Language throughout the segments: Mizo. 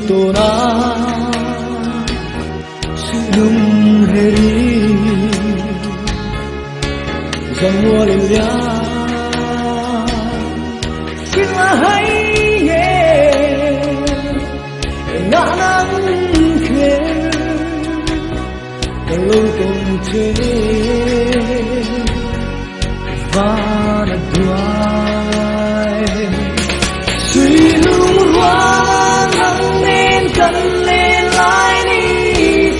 Tona Suilung heri Zamualin liam Sila hay ye Nga nang khe Ka lo tong che Vana duai Suilung ruang nang nen kan le lai ni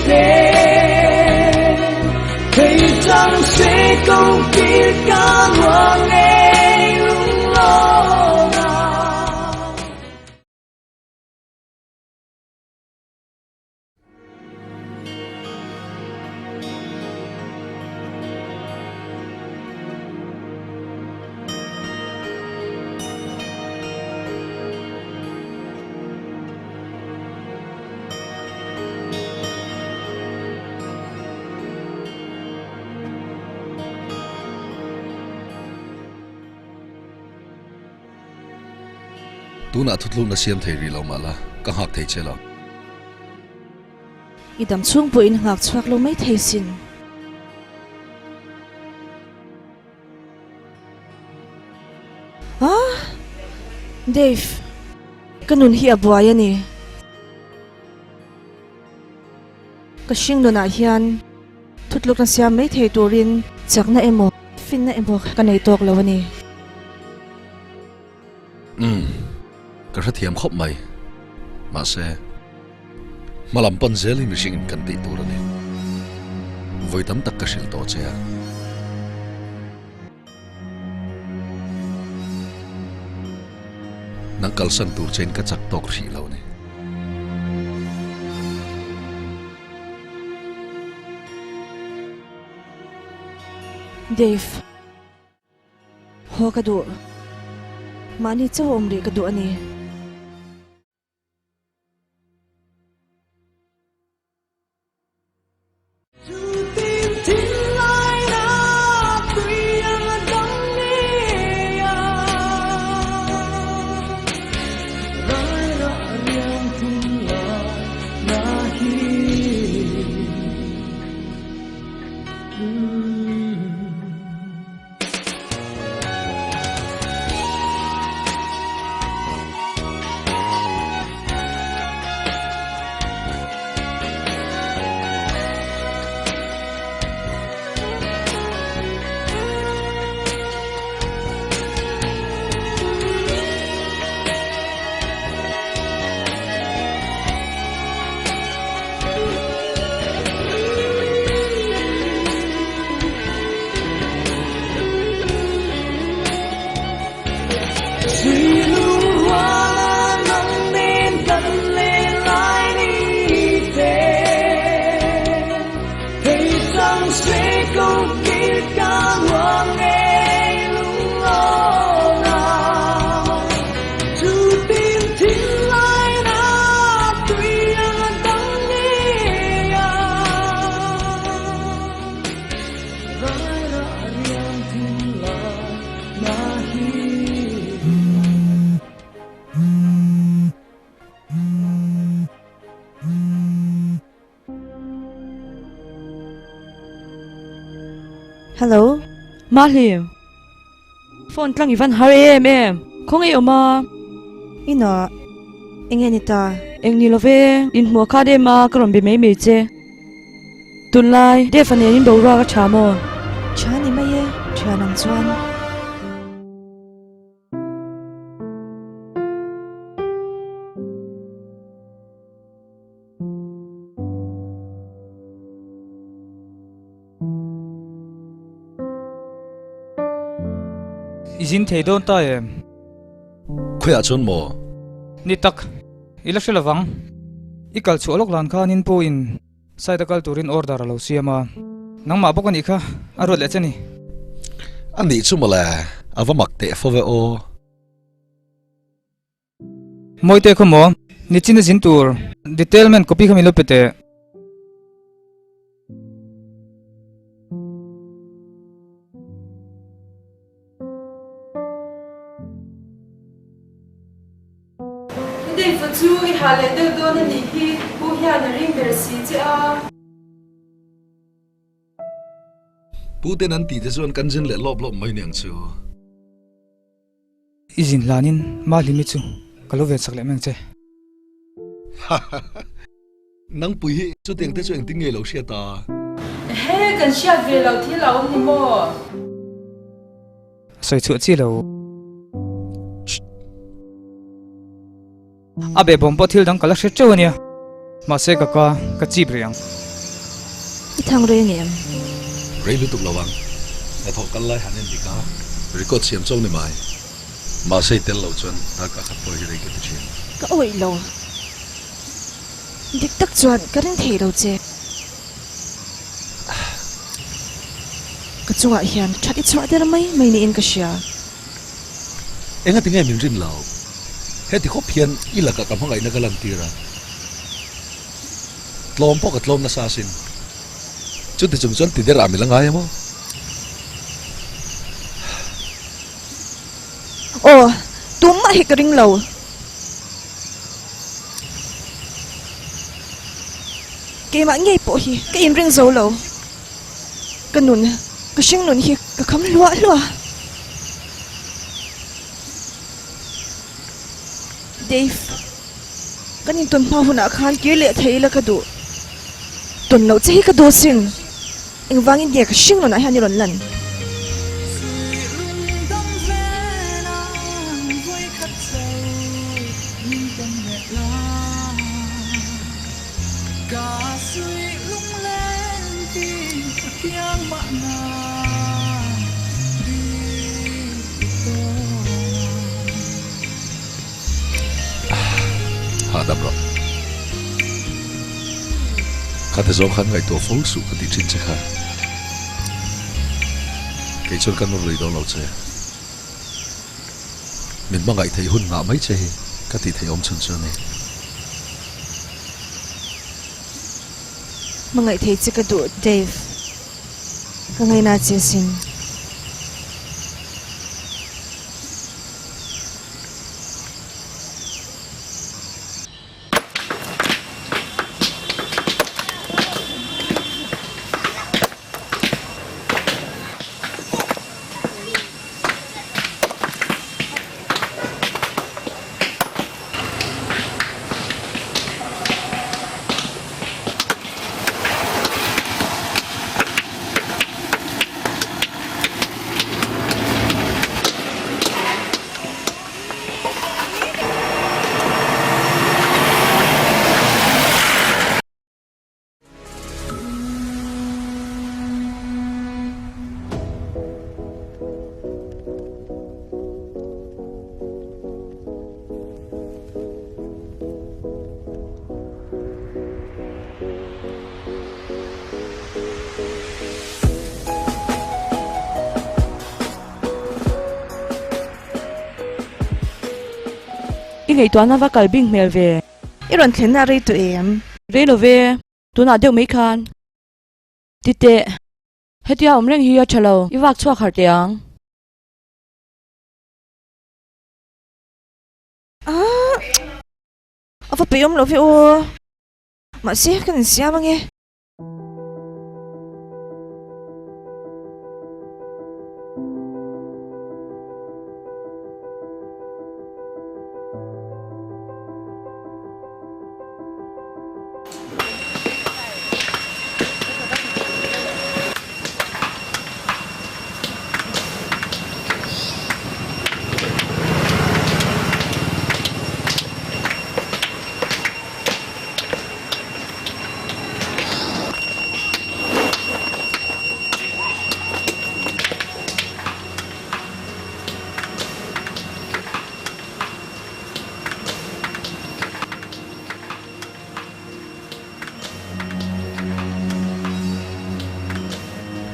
te Thầy chẳng sẽ câu kia ca ruang nghe lung lo na. Tunah thutlukna siam thei rih lo mah la, ka nghak thei che lo. I dam chhung pawhin nghak chhuak lo mai thei sin. Ah! Dave, ka nun hi a buai a ni. Ka hring nunah hian thutlukna siam mai thei turin chakna emaw finna emaw ka nei tawk lo a ni. Umm, ka hrethiam khawp mai. Mahse, hmalam pan zel hi mihring in kan tih tur a ni. Vawi tam tak ka hrilh tawh che a. Nang kalsan tur chein ka chak tawk hrih lo ni. Dave, haw ka duh. Mahni chauh awm rih ka duh a ni. Hello. Mahlim. Phone tlang i van har em em. Khawngaih awm a. Ina. Enge ni ta? Eng ni love, inhmuh a khat em a, ka rawn be mai mai che. Tunlai, Dave a nen in boruak a tha maw? Tha ni mai e, thian ang chuan. I zin thei dawn ta em? Khawiah chuan maw? Ni tak, i la hre lovang. I kal chhuah lawk lan khanin pawhin site a kal turin order a lo siam a. Nangmah bawk a nih kha, a ruat leh che ni. A nih chu mawle, a va mak teh fo ve aw. Mawite khaw maw? Nichin a zin tur detailment copy kha min lo pe teh. Dave. Dave-a chu i hah leh deuh dawn a nih hi, pu hian a ring ber si che a. Pu ten an tih te chuan kan zin leh lawp lawp mai niang chu. I zin hlanin Mahlimi chu ka lo ven sak leh mai ang che. Hahaha. Nangpui hi chutiang te chu engtin nge lo hriat a? Ehe, kan hriat ve loh thil a awm ni maw? Sawi chhuah chi lo. A behbawm pawh thil dang ka la hre teuh a nia. Mahse ka ka ka chip rih ang. I thang rei ngem? Rei lutuk lo ang. Hnathawh kal lai han en dik a. Record siam chauh ni mai. Mahse i tel loh chuan darkar khat pawh hi rei ka ti thin. Ka awih lo. Dik tak chuan ka ring thei lo che. Ka chungah hian that i chhuah der mai mai niin ka hria. Engati nge min rin lo? Heti khawp hian i lakah ka hmangaihna ka lantir a. Tlawm pawh ka tlawm nasa asin. Chuti chung chuan ti derah mi la ngai emaw? Aw, tumah hi ka ring lo. Keimah ngei pawh hi ka inring zo lo. Ka nun, ka hring nun hi ka kham hluah hluah. Dave, kan intawn hma hunah khan kir leh thei ila ka duh. Tawn loh che hi ka duh asin. Engvangin nge ka hring nunah hian i rawn lan? Hahdam rawh. Khate zawng khan ngaihtuah fo suh ka tih thin che kha. Kei chuan ka nawr lui dawn lo che. Min hmangaih theih hun nghah mai che hi ka tih theih awm chhun chu a ni. Hmangaih thei che ka duh Dave. Ka ngaina che sin. I ngaihtuahna va kal bing hmel ve. I rawn thlenna rei tawh em? Rei lo ve, tunah deuh mai khan. Ti teh, hetia awm reng hi a tha lo, i vak chhuak harh teh ang. Ahh, a va peihawm lo ve aw. Mahse, kan insiam ange.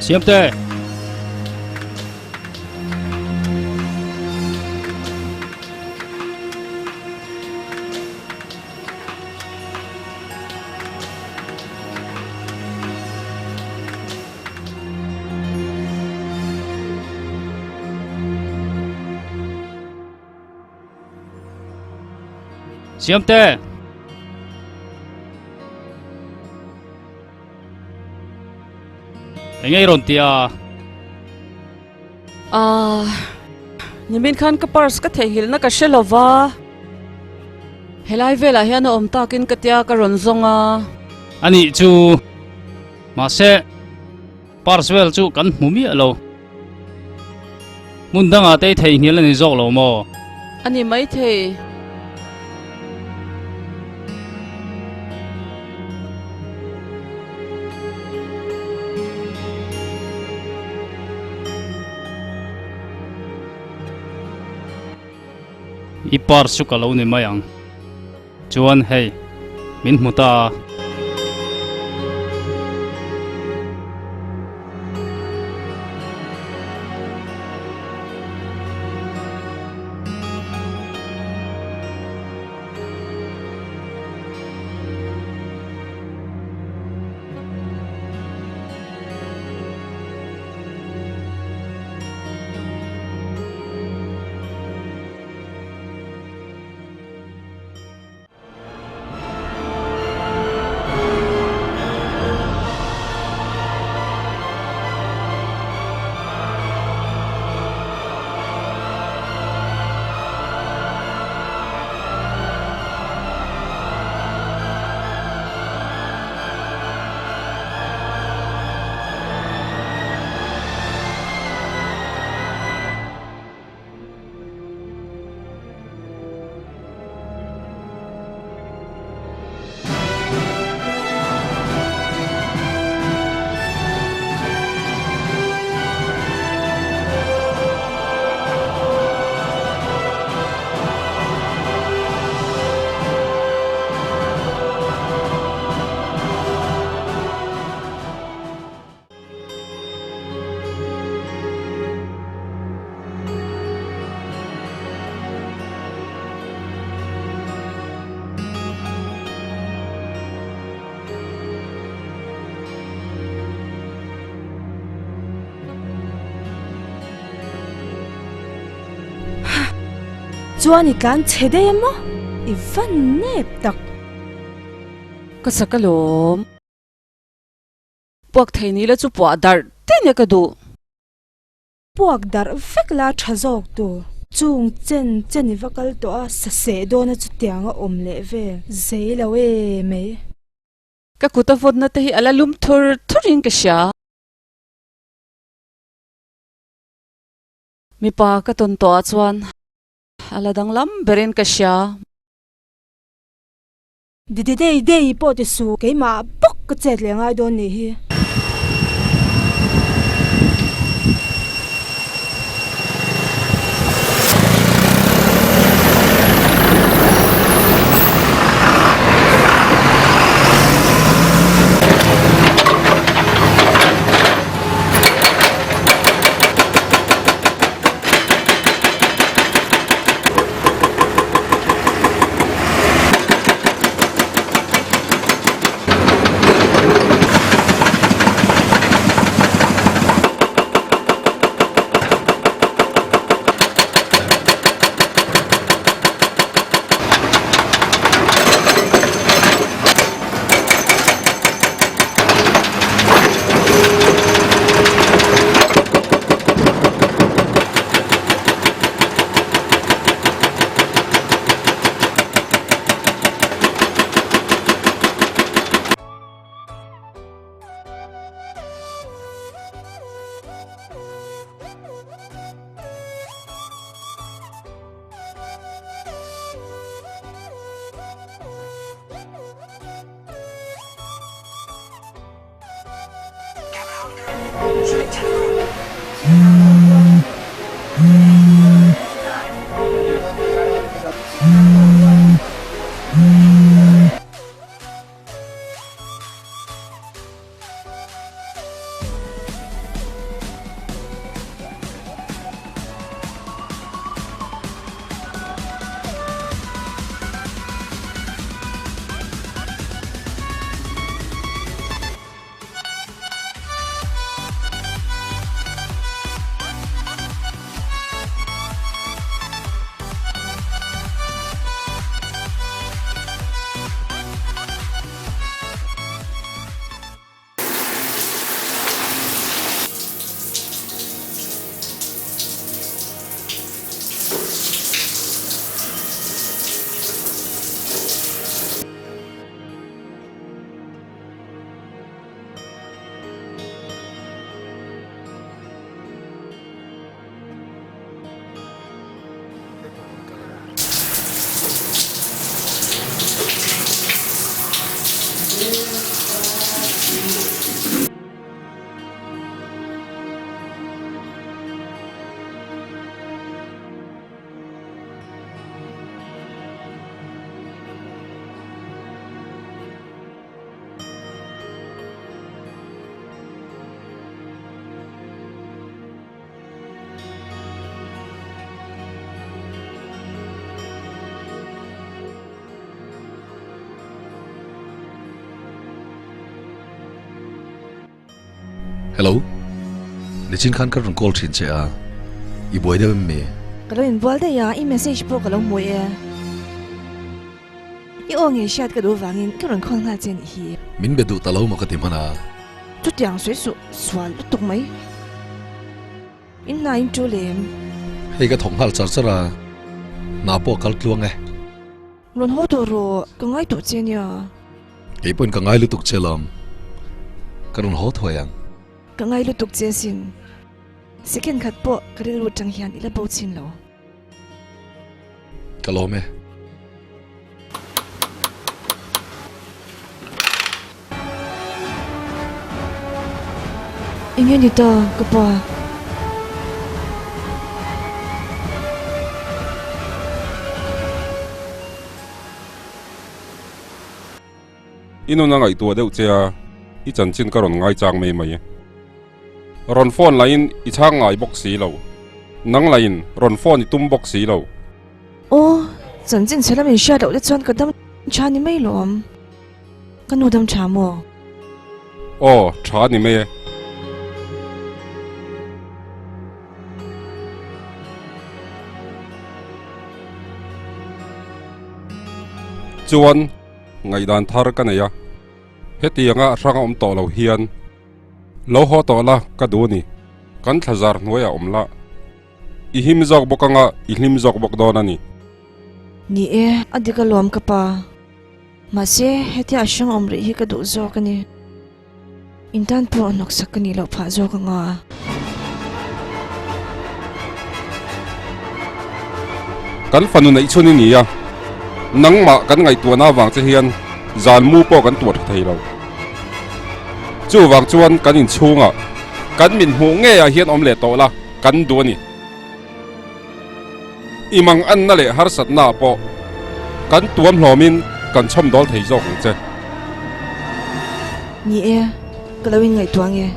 Siamte! Siamte! Enge i rawn ti a? Ahh, nimin khan ka purse ka theihnghilhna ka hre lo va, helai velah hian a awm takin ka tia ka rawn zawng a. Anih chu, mahse purse vel chu kan hmu miah lo. Hmun dangah te i theihnghilh a ni zawk lo maw? A ni maithei. I purse chu ka lo ni mai ang. Chuan hei, min hmu ta a. Chuan i tlan chhe daih a maw? I van nep tak. Ka chak alawm. Puak thei ni la chu puah darh te nia ka duh. Puak darh vek la tha zawk tur. Chung chen chen i va kal tawh a, sa seh dawn a chutiang a awm leh vel zei lo e mai. Ka kut a vawtna te hi a la lum thur thur in ka hria. Mipa ka tawn tawh ah chuan a la danglam ber in ka hria. Didi dei dei pawh ti su, keimah bawk ka chet leh ngai dawn nih hi. Hello. Nichin khan ka rawn call thin che a, i buai deuh em mi? Ka lo inbual daih a, i message pawh ka lo hmu e. I aw ngei hriat ka duh vangin ka rawn call nghal che nih hi. Min be duh ta lo maw ka ti hman a. Chutiang sawi suh, sual lutuk mai. In hna in tul em? Hei ka thawk nghal char char a, hna pawh a kal tluang e. Rawn haw tawh rawh, ka ngai tawh che nia. Kei pawhin ka ngai lutuk che lawm, ka rawn haw thuai ang. Ka ngai lutuk che sin, second khat pawh ka rilru atang hian i la bo chin lo. Ka lawm e. Enge ni ta ka pa? I nun a ngaihtuah deuh che a, i chanchin ka rawn ngaichang mai mai. Rawn phone lahin i chhang ngai bawk si lo. Nang lahin rawn phone i tum bawk si lo. Aw, chanchin chhe lam in hriat loh te chuan ka dam tha ni mai lawm. Ka nu dam tha maw? Aw, tha ni mai e. Chuan ngaihdan thar ka nei a, hetianga a hrang a awm tawh lo hian lo haw tawh la ka duh a ni. Kan thlazar hnuaiah awm la. I him zawk bawk anga i hlim zawk bawk dawn a ni. Ni e, a dik alawm ka pa. Mahse, hetia a hrang awm rih hi ka duh zawk a ni. In tan pawh hnawksak ka nih loh phah zawk anga. Kan fanu neih chhun i ni a, nangmah kan ngaihtuahna avang che hian zan mu pawh kan tuah tha thei lo. Chuvang chuan kan inchhungah kan min hmuh ngeiah hian awm leh tawh la. Kan duh a ni. I mang anna leh harsatna ah pawh kan tuam hlawmin kan chhawmdawl thei zawk ang che. Ni e, ka lo inngaihtuah nge.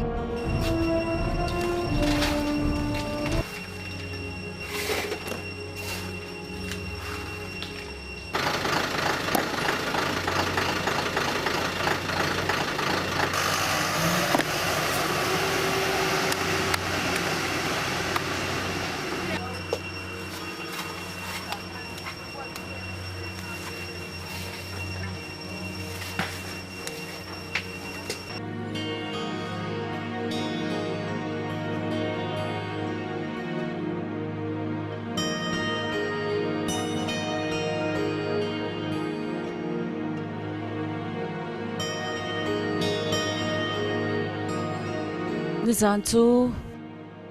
Nizan chu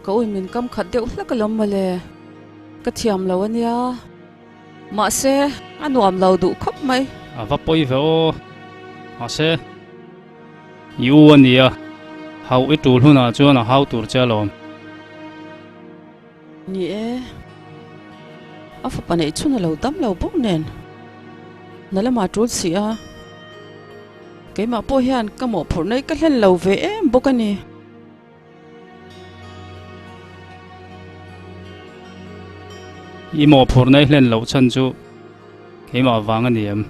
ka ui min kam khat deuh hlek alawm mawle, ka thiam lo ania, mahse a nuam lo duh khawp mai. A va pawi ve aw, mahse i u ania, hauh i tul hunah chuan a hau tur che alawm. Ni e, a fapa neih chhun a lo dam lo bawk nen na lamah tul si a, keimah pawh hian ka mawhphurh nei ka hlen lo ve em bawk a ni. I mawhphurh nei hlen loh chhan chu keimah vang a ni em?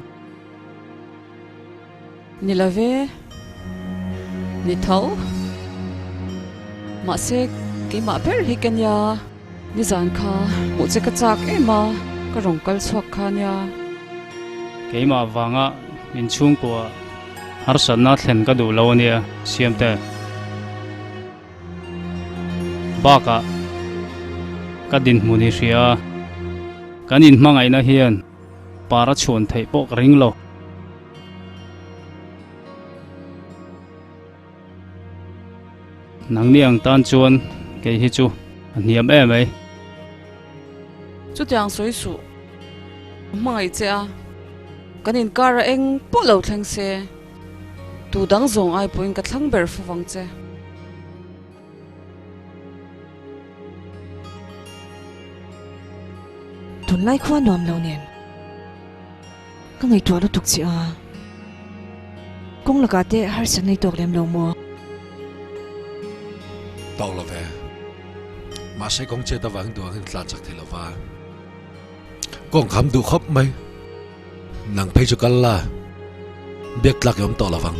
Ni lo ve, ni tho. Mahse, keimah ber hi ka nia, nizan kha hmuh che ka chak em a, ka rawn kal chhuak kha nia. Keimah vanga inchhungkua harsatna thlen ka duh lo a nia, Siamte. Bakah, ka dinhmun i hria a, kan inhmangaihna hian par a chhuan theih pawh ka ring lo. Nangni ang tan chuan kei hi chu a hniam em mai. Chutiang sawi suh, a hmangaih che a, kan inkar a eng pawh lo thleng se, tu dang zawng ai pawhin ka thlang ber fo vang che. Tunlai khua nuam lo nen. Ka ngaihtuah lutuk che a, kawng lakah te harsatna i tawk lem lo maw? Tawk lo ve. Mahse kawng chet avangin duh angin tlan chak thei lo va. Kawng kham duh khawp mai. Nang phei chu kal la, biak tlak i awm tawh lo vang.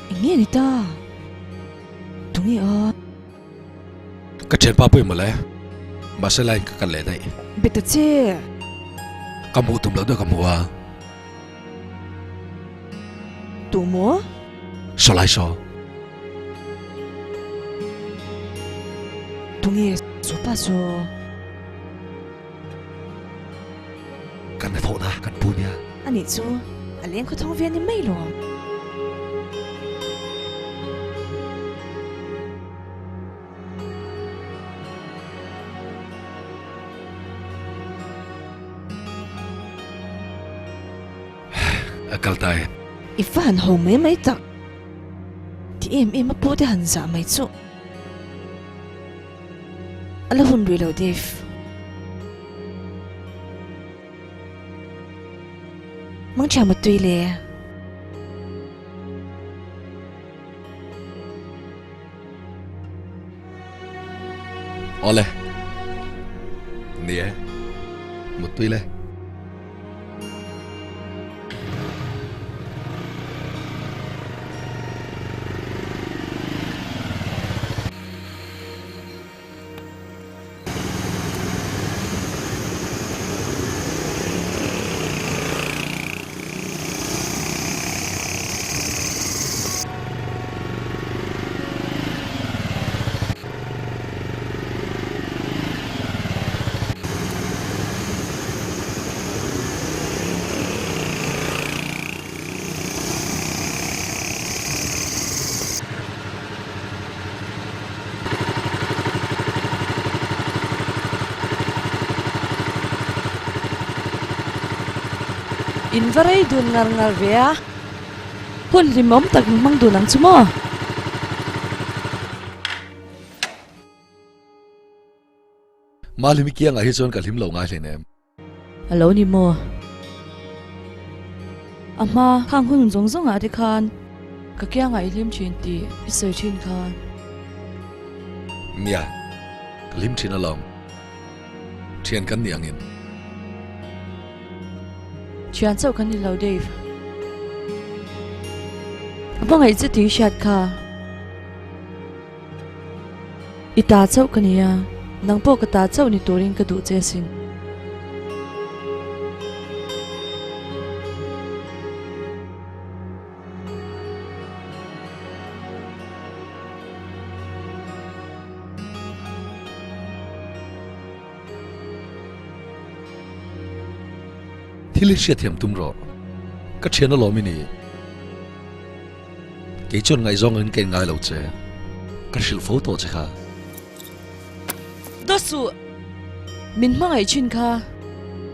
Eng nge ni ta? Tunge a? Ka thianpa pawh i mawle. Mahse line ka kal leh daih. Beta che. Ka hmuh tum loh deuh ka hmu a. Tu maw? Saw lai saw. Tunge saw pa saw? Kan hnathawhna kan pu nia. Anih chu, a leng khawthawng ve a ni mai lo. A kal ta e. I va han ho mai mai tak. Ti em em a pu te han zah mai chuh. A la hun rih lo Dave. Mangṭha mutui le. Awle. Ni e. Mutui le. In va rei dun ngar ngar ve a, hun hlimawm tak in hmang dun ang chu maw? Mahlimi kiangah hi chuan ka hlim lo ngai hleinem. A lo ni maw? A hma khang hun zawng zawngah te khan ka kiangah i hlim thin tih i sawi thin kha. Nia, ka hlim thin alawm. Thian kan ni angin. Thian chauh kan ni lo Dave. A hmangaih che tih i hriat kha. I ta chauh ka ni a, nang pawh ka ta chauh ni turin ka duh che asin. Thil hi hriatthiam tum rawh. Ka thian alawm i ni. Kei chuan ngaihzawng angin ka inngai lo che. Ka hrilh fo tawh che kha. Daw suh! Min hmangaih thin kha.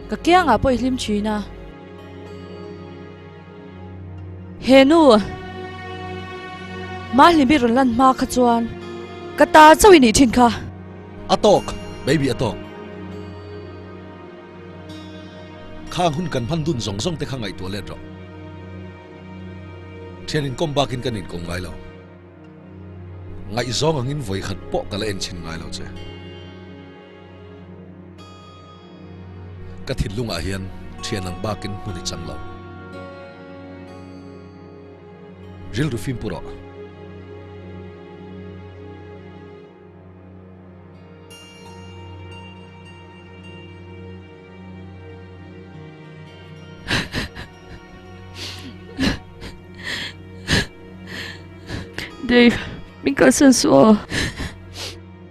Ka kiangah pawh i hlim thin a. He nu! Mahlimi rawn lan hma kha chuan ka ta chauh i nih thin kha. A tawk! Baby a tawk! Khang hun kan hman dun zawng zawng te kha ngaihtuah let rawh. Thian inkawm bakin kan inkawm ngai lo. Ngaihzawng angin vawi khat pawh ka la en chhin ngai lo che. Ka thinlungah hian thian ang bakin hmun i chang lo. Rilru fimpu rawh. Dave, min kalsan suh aw.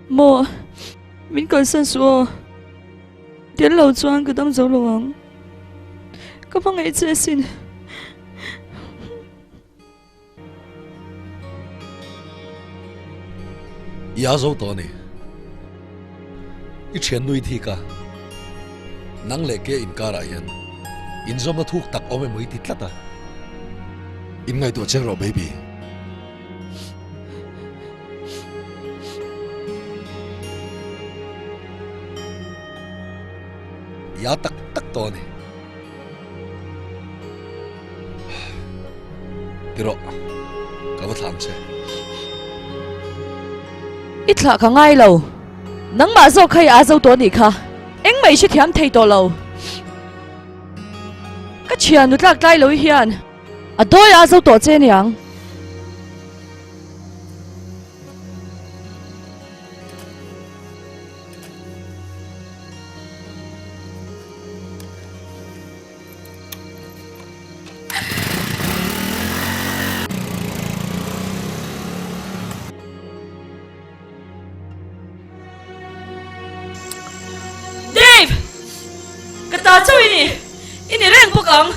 Maw, min kalsan suh aw. Tel lo chuan ka dam zo lo ang. Ka hmangaih che asin. I a zo tawh a ni. I thian nui thik a, nang leh ke inkarah hian inzawmna thuk tak awm emaw i ti tlat a. In ngaihtuah chiang rawh baby. I a tak tak tawh a ni. Ti rawh, ka va thlang che. I thlah ka ngai lo. Nangmah zawk kha i aa zo tawh anih kha. Engmah i hrethiam thei tawh lo. Ka thian nu tlak tlai lo hian a dawi aa zo tawh che aniang. Dave! Ka ta chauh i ni. I ni reng bawk ang.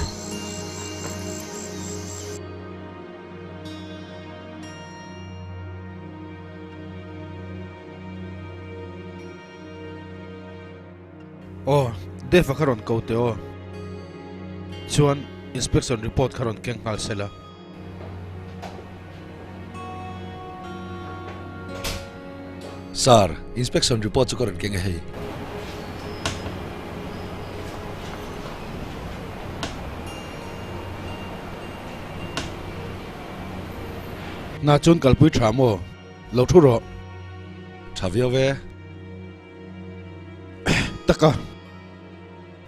Aw, Dave-a kha rawn ko teh aw. Chuan inspection report kha rawn keng nghal sela. Sir, inspection report chu ka rawn keng e hei. Hna chuan kalpui tha maw? Lo thu rawh. Tha viau ve. Taka,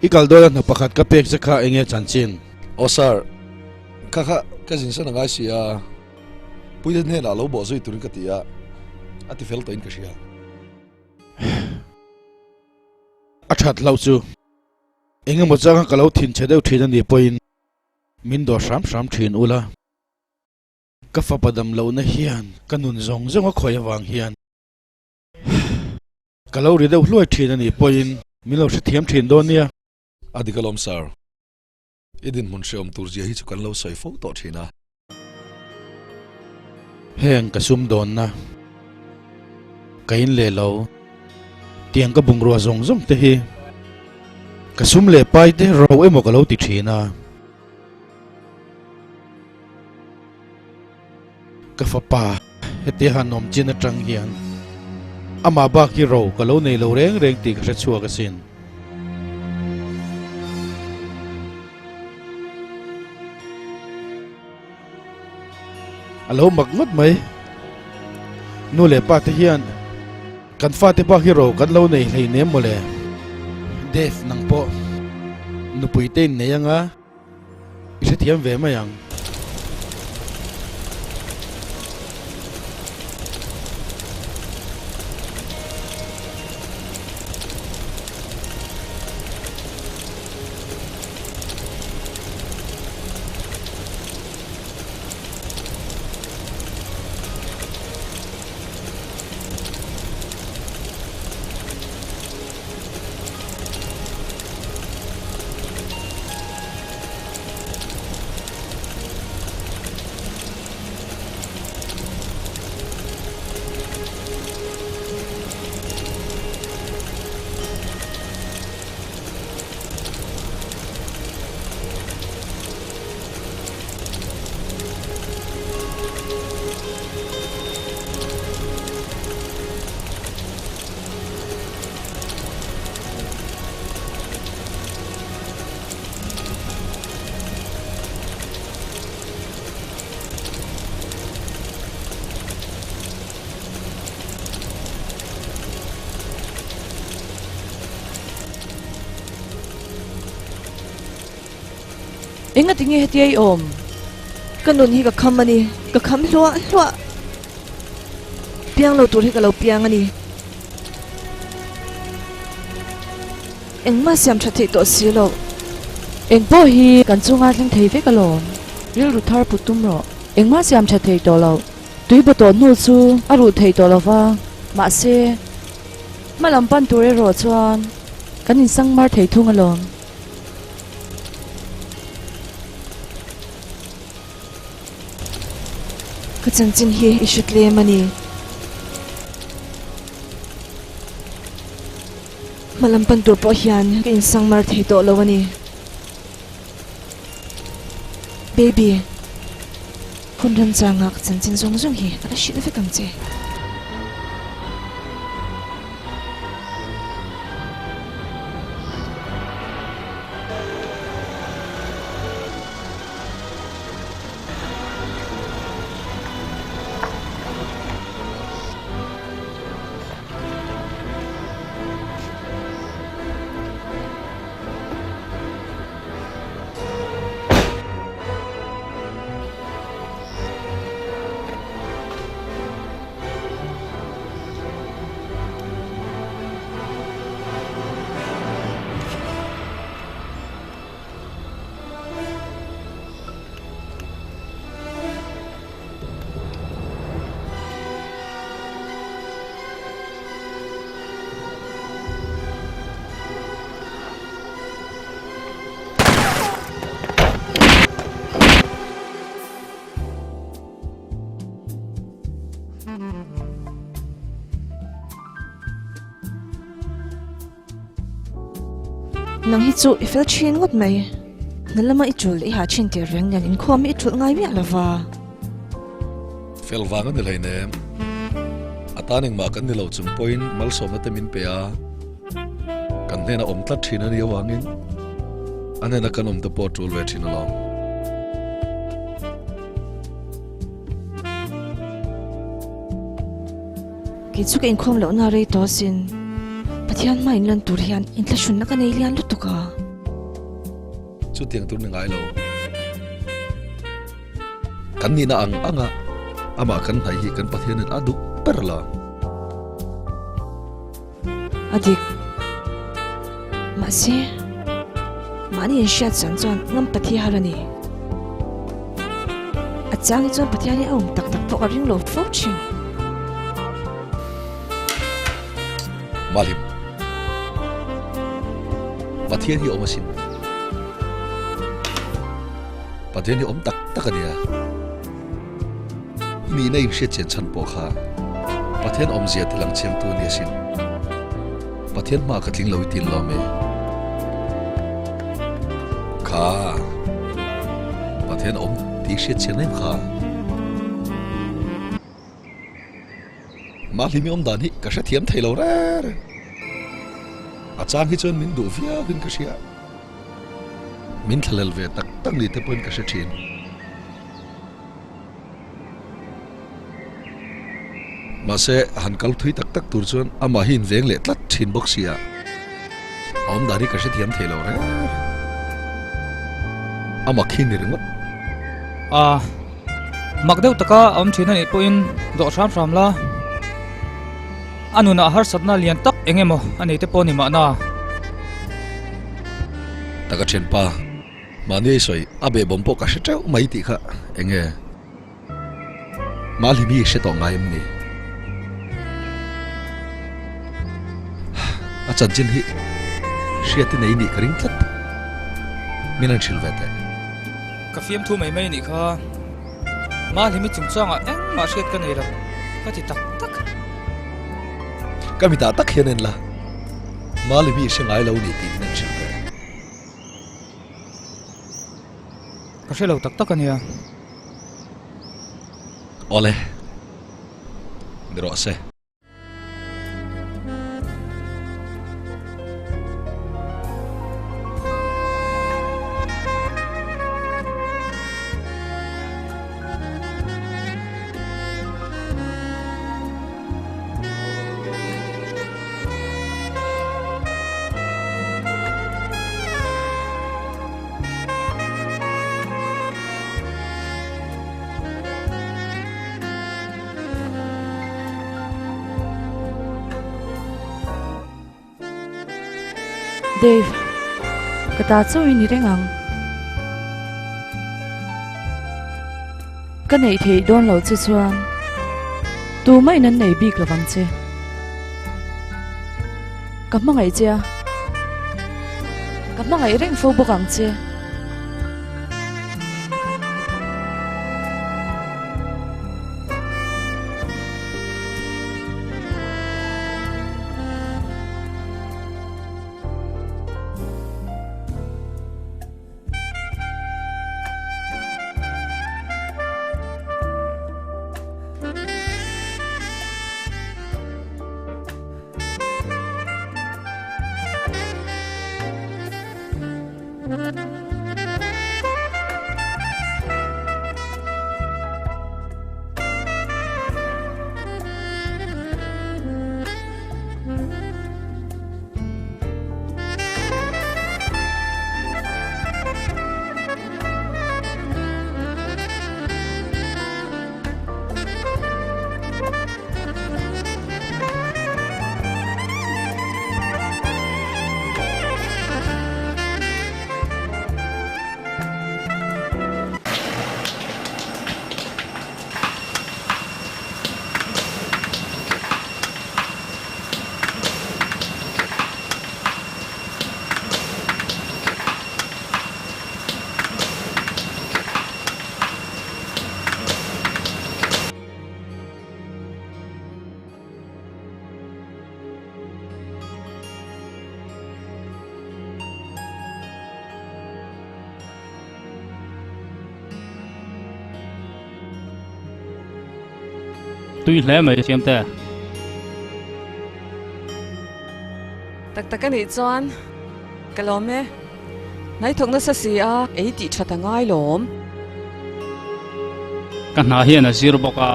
i kal dawn a hna pakhat ka pek che kha enge chanchin? Aw sir, kha kha ka zin san a ngai si a, Puite hnenah lo bawh zui turin ka ti a, a ti fel tawhin ka hria. A that hlauh chu engemaw changa ka lo thinchhe deuh thin a nih pawhin min dawr hram hram thin ula. Ka fapa dam lohna hian ka nun zawng zawng a khawih avang hian ka lo ri deuh hluai thin a nih pawhin min lo hrethiam thin dawn nia. A dik alawm sir, i dinhmun hreawm tur zia hi chu kan lo sawi fo tawh thin a. Heng ka sum dawnna ka in leh lo tiang ka bungrua zawng zawng te hi ka sum leh pai te ro emaw ka lo ti thin a. Ka fapa, hetia han awm chin atang hian amah bak hi ro ka lo nei lo reng reng tih ka hre chhuak asin. A lo mak ngawt mai. Nu leh pa te hian kan fate bak hi ro kan lo nei hleinem mawle. Dave nang pawh nupui te in nei anga. I hrethiam ve mai ang. Engati nge hetia i awm? Ka nun hi ka kham a ni, ka kham hluah hluah. Piang lo tur hi ka lo piang a ni. Engmah siam tha theih tawh si lo. Eng pawh hi kan chunga thleng thei vek alawm. Rilru thar put tum rawh. Engmah siam tha thei tawh lo. Tui baw tawh hnu chu a ruh thei tawh lo va. Mahse, hma lam pan tur erawh chuan kan insang mar thei thung alawm. Ka chanchin hi i hre tlem a ni. Hmalam pan tur pawh hian ka insang mar thei tawh lo a ni. Baby, hun remchanga ka chanchin zawng zawng hi ka la hrilh vek ang che. Nang hi chu i fel thin ngawt mai. Hna lama i tul leh i ha thin tir reng nen inkhawm hi i thulh ngai miah lova. Fel vang a ni hleinem. A tan engmah kan ni lo chung pawhin malsawmna te min pe a, kan hnena awm tlat thin a nih avangin a hnena kan awm te pawh a tul ve thin alawm. Kei chu ka inkhawm lohna rei tawh asin. Pathian hma inlan tur hian inthlahrunna ka nei lian lutuk a. Chutiang tur ni ngai lo. Kan nihna ang anga amah kan hnaih hi kan Pathianin a duh ber la. A dik. Mahse, mahni inhriat chuan chuan ngam Pathian har a ni. A chang hi chuan Pathian hi a awm tak tak pawh ka ring lo fo thin. Malim, Pathian hi awm asin. Pathian hi awm tak tak a nia. Nihna inhriat chian chhan pawh kha Pathian awmzia ti lang chiangtu a ni asin. Pathian hmaah ka tling lo i tin lo ami? Kha Pathian awm tih hriat chian em kha? Mahlimi awm dan hi ka hrethiam thei lo reng reng. A chang hi chuan min duh viau in ka hria. Min thlalel ve tak tak ni te pawhin ka hre thin. Mahse, han kal thui tak tak tur chuan amah hi inveng leh tlat thin bawk sia. A awm dan hi ka hrethiam thei lo reng reng. A mak hi ni ringawt. A mak deuh taka a awm thin a nih pawhin dawh hram hram la. A nunah harsatna lian tak eng emaw a nei te pawh ni mahna. Taka thianpa. Mahni ei sawi a behbawm pawh ka hre teuh mai tih kha eng nge? Mahlimi i hre tawh ngai em ni? A chanchin hi hriat i nei nih ka ring tlat. Min an hrilh ve teh. Ka fiamthu mai mai nih kha. Mahlimi chungchangah engmah hriat ka nei lo ka ti tak tak. Ka mitah tak hian en la, Mahlimi i hre ngai lo ni tih min an hrilh ve. Ka hre lo tak tak a nia. Awle. Ni rawh se. Dave, ka ta chauh i ni reng ang. Ka neih theih dawn loh che chuan tumah in an nei bik lovang che. Ka hmangaih che a, ka hmangaih reng fo bawk ang che. Tui hle mai Siamte. Tak tak a nih chuan ka lawm e. Hnai thawk nasa si a, ei tih that a ngai lawm. Ka hna hian a zir bawk a,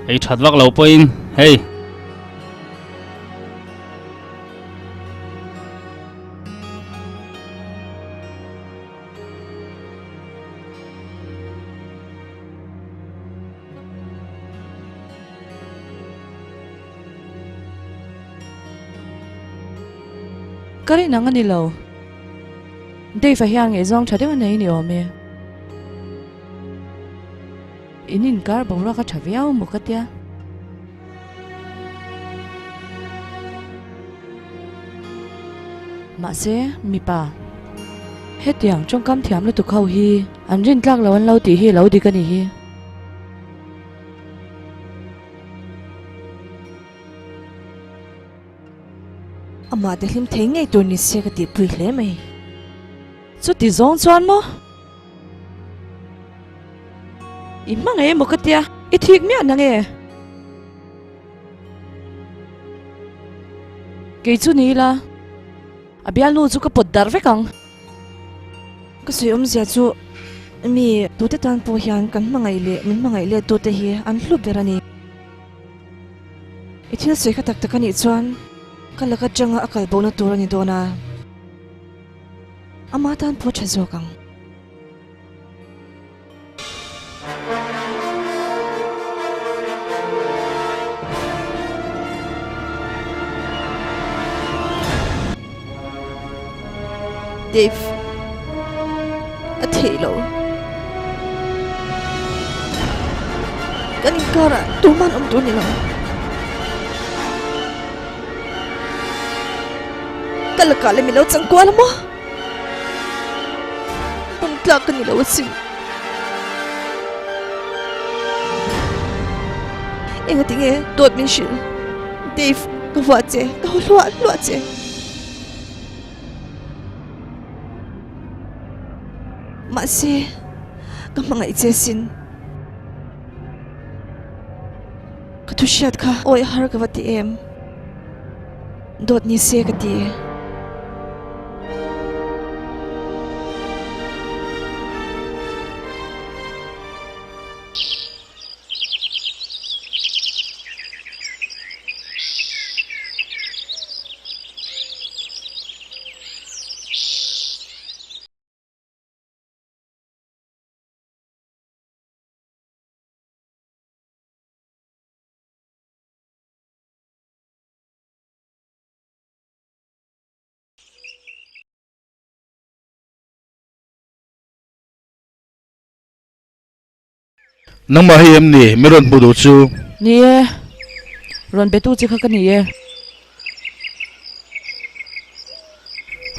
ei that vak lo pawhin hei. Ka rin ang a ni lo. Dave-a hian ngaihzawng tha deuh a nei ni awm e. In inkar boruak a tha viau maw ka tia. Mahse, mipa, hetiang tawngkam thiam lutuk ho hi an rintlak lo an lo tih hi lo dik a ni hi. Amah te hlim thei ngei tur ni se ka tihpui hle mai. Chuti zawng chuan maw? I hma ngei emaw ka tia, i thik miah na nge? Kei chu ni ila, a bialnu chu ka pawt darh vek ang. Ka sawi awmzia chu mi tute tan pawh hian kan hmangaih leh min hmangaih let tute hi an hlu ber a ni. I thil sawi kha tak tak a nih chuan ka laka tanga a kal bohna tur a ni dawn a, ama tan pawh a tha zawk ang. Dave, a theih lo. Kan inkarah tuman awm tur ni lo. Ka lakah leh min lo changkual a maw? Pum tlak ka ni lo asin. Engati nge dawt min hrilh? Dave, ka huah che, ka haw hluah hluah che. Mahse, ka hmangaih che asin. Ka thu hriat kha awi har ka va ti em? Dawt ni se ka ti. Nangmah hi em ni mi rawn hmu duh chu? Ni e, rawn betu che kha ka ni e.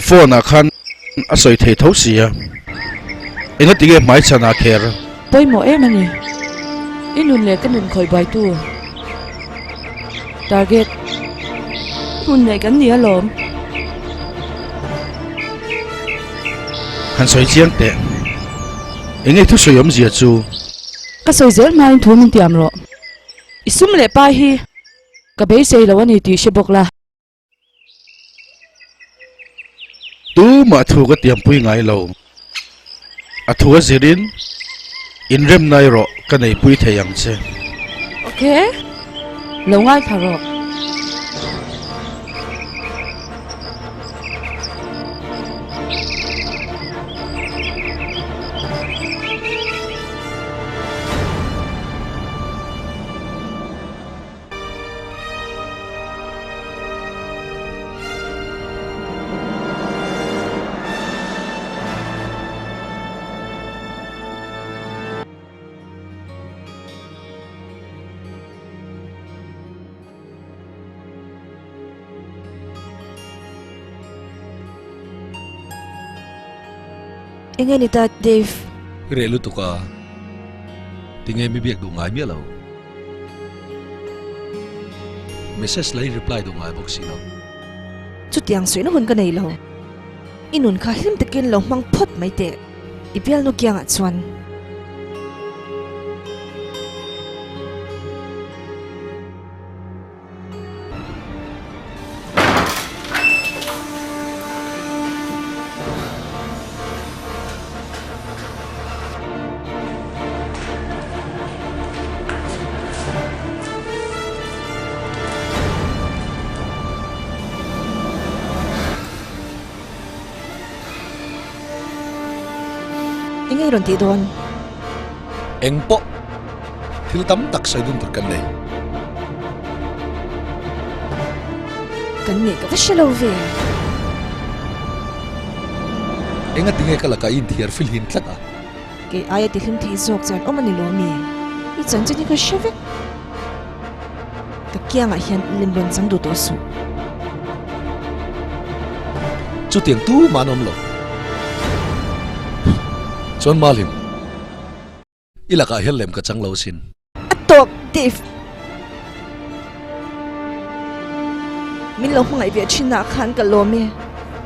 Phone ah khan a sawi thei tho si a, engati nge hmaichhan ah kher? Pawimawh em a ni. I nun leh ka nun khawih buaitu target hmun nei kan ni alawm. Han sawi chiang teh. Enge thusawi awmzia chu? Ka sawi zel hmain thu min tiam rawh. I sum leh pai hi ka beisei lo a ni tih hre bawk la. Tumah thu ka tiampui ngai lo. A thu a zirin inremna erawh ka neipui thei ang che. Ok, lo ngaithla rawh. Enge ni ta Dave? I reh lutuk a, tinge mi biak duh ngai miah lo? Message la i reply duh ngai bawk si lo. Chutiang sawi na hun ka nei lo. I nun kha hlim takin lo hmang phawt mai teh. I bialnu kiangah chuan. Eng nge i rawn tih dawn? Eng pawh thil tam tak sawi dun tur kan nei. Kan neih ka va hre lo ve. Enga tinge ka lakah i inthiar filhin tlat a? Kei aia tihlim thei zawk chuan awm a ni lo mi? I chanchin hi ka hre vek. Ka kiangah hian lem rawn chang duh tawh suh. Chutiang tumah an awm lo. Chuan Malim, i lakah hian lem ka chang lo asin. A tawp, Dave. Min lo hmangaih ve thinah khan ka lawm e.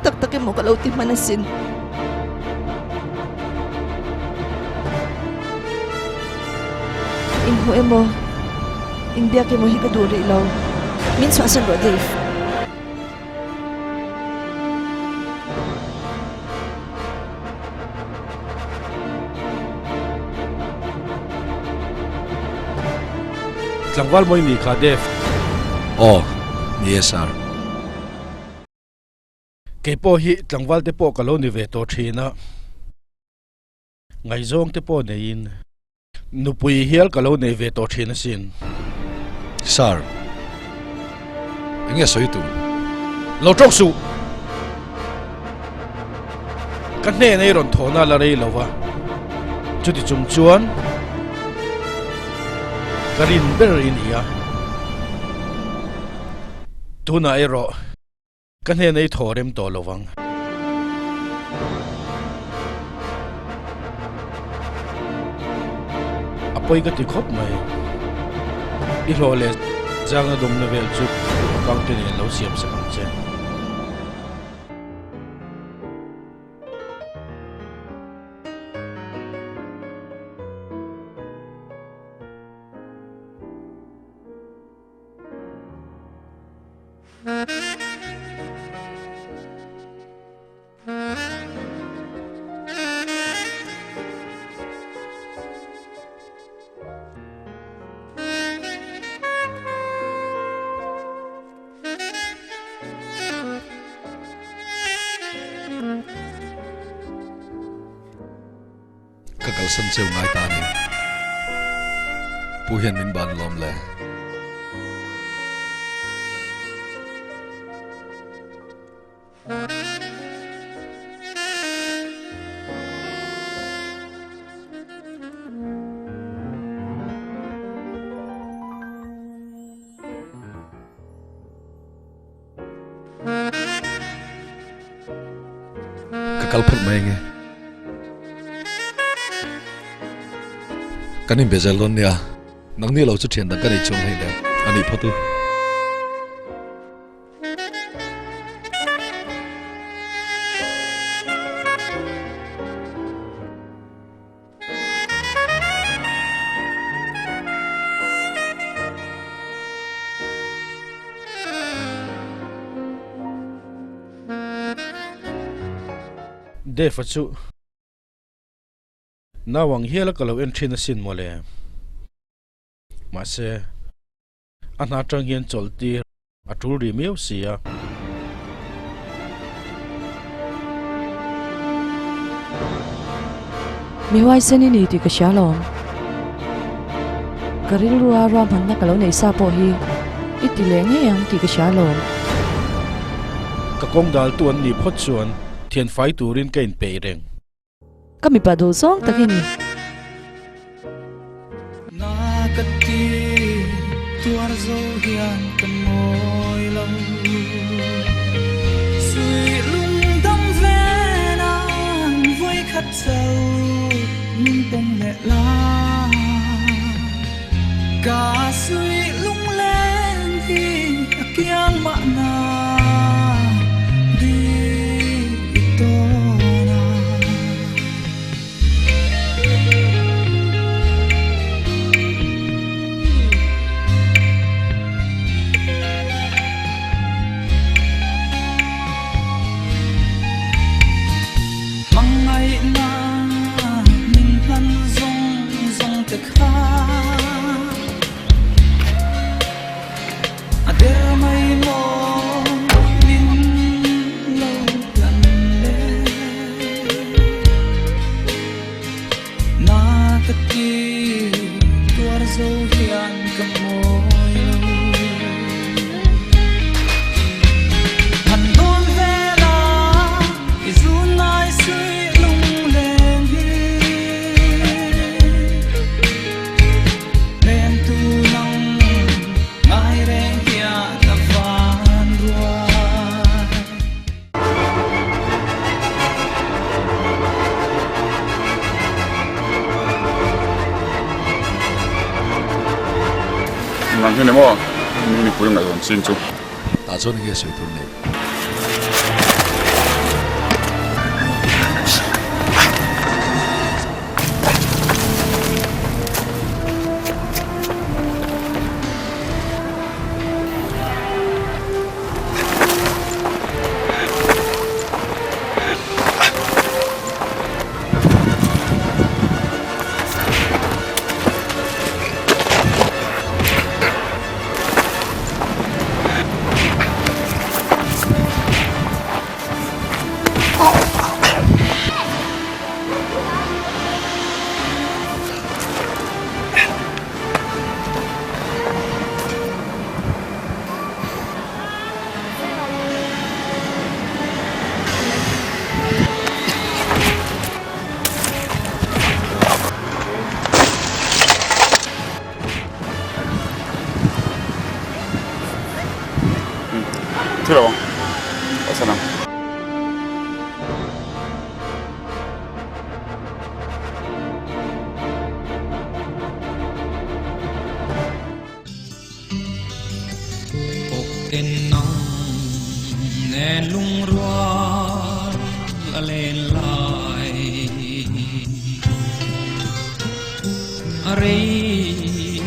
Tak tak emaw ka lo ti hman asin. Inhmuh emaw, inbiak emaw hi ka duh rih lo. Min chhuahsan rawh Dave. Tlangval mawi ni kha Dave. Aw, ni e Sir. Kei pawh hi tlangval te pawh ka lo ni ve tawh thin a. Ngaihzawng te pawh neiin nupui hial ka lo nei ve tawh thin asin. Sir, enge sawi tum? Lo tawk suh! Ka hnena i rawn thawhna la rei lo va, chuti chung chuan ka rin ber i ni a. Tunah erawh Ka hnena i thaw rem tawh lo vang. A pawi ka ti khawp mai. I hlawh leh zangna dawmna vel chu account te nen lo siam sak ang che. Ka kalsan cheu ngai ta a ni. Pu hian min ban lawm le. Ka kal phawt mai ange. Kan inbe zel dawn nia. Nangni lo chu thian dang ka nei chuang hleinem a nih phawt u. Dave-a chu nau ang hial a ka lo en thin asin mawle. Mahse, a hna atang hian chawlh tir a tul rih miau si a. Mi huaisen i ni tih ka hria lawm. Ka rilrua ruahmanna ka lo neih sa pawh hi i ti leh ngei ang tih ka hria lawm. Ka kawng daltu an nih phawt chuan thianfai turin ka inpeih reng. Ka mipa duh zawng tak i ni. Na ka ti tuar zo hian ka mawi lo Sui lung dam ve nan vawi khat cho min pawm leh la Ka sui lung len hi a kiang mahna Di i tawn a. Hmangaihna min hlan zawng zawng te kha A der mai maw? Heng ni maw mipui ngaihzawn ching chu. Tah chuan enge sawi tur nei? Thi lo ang a chhan ang. Awk en nang nen lungrual a len lai A rei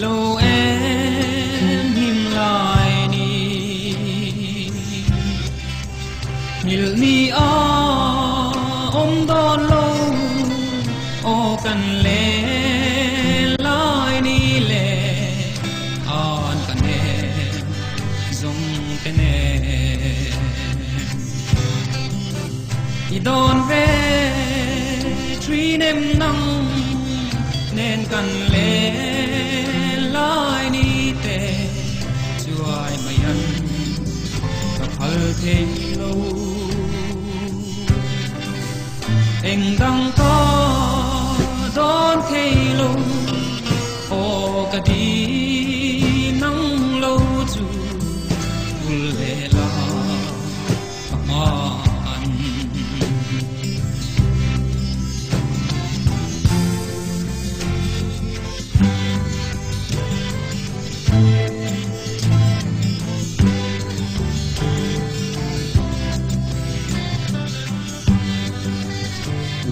lo em him lai ni Nghilh ni a awm dawn lo aw kan len lai ni le An ka nem zawng te nen I dawn ve thin em nang nen kan len lai ni te chuai mai an ka phal thei lo Eng dang ka dawn thei lo Aw ka di nang lo chu bul leh la ka hman.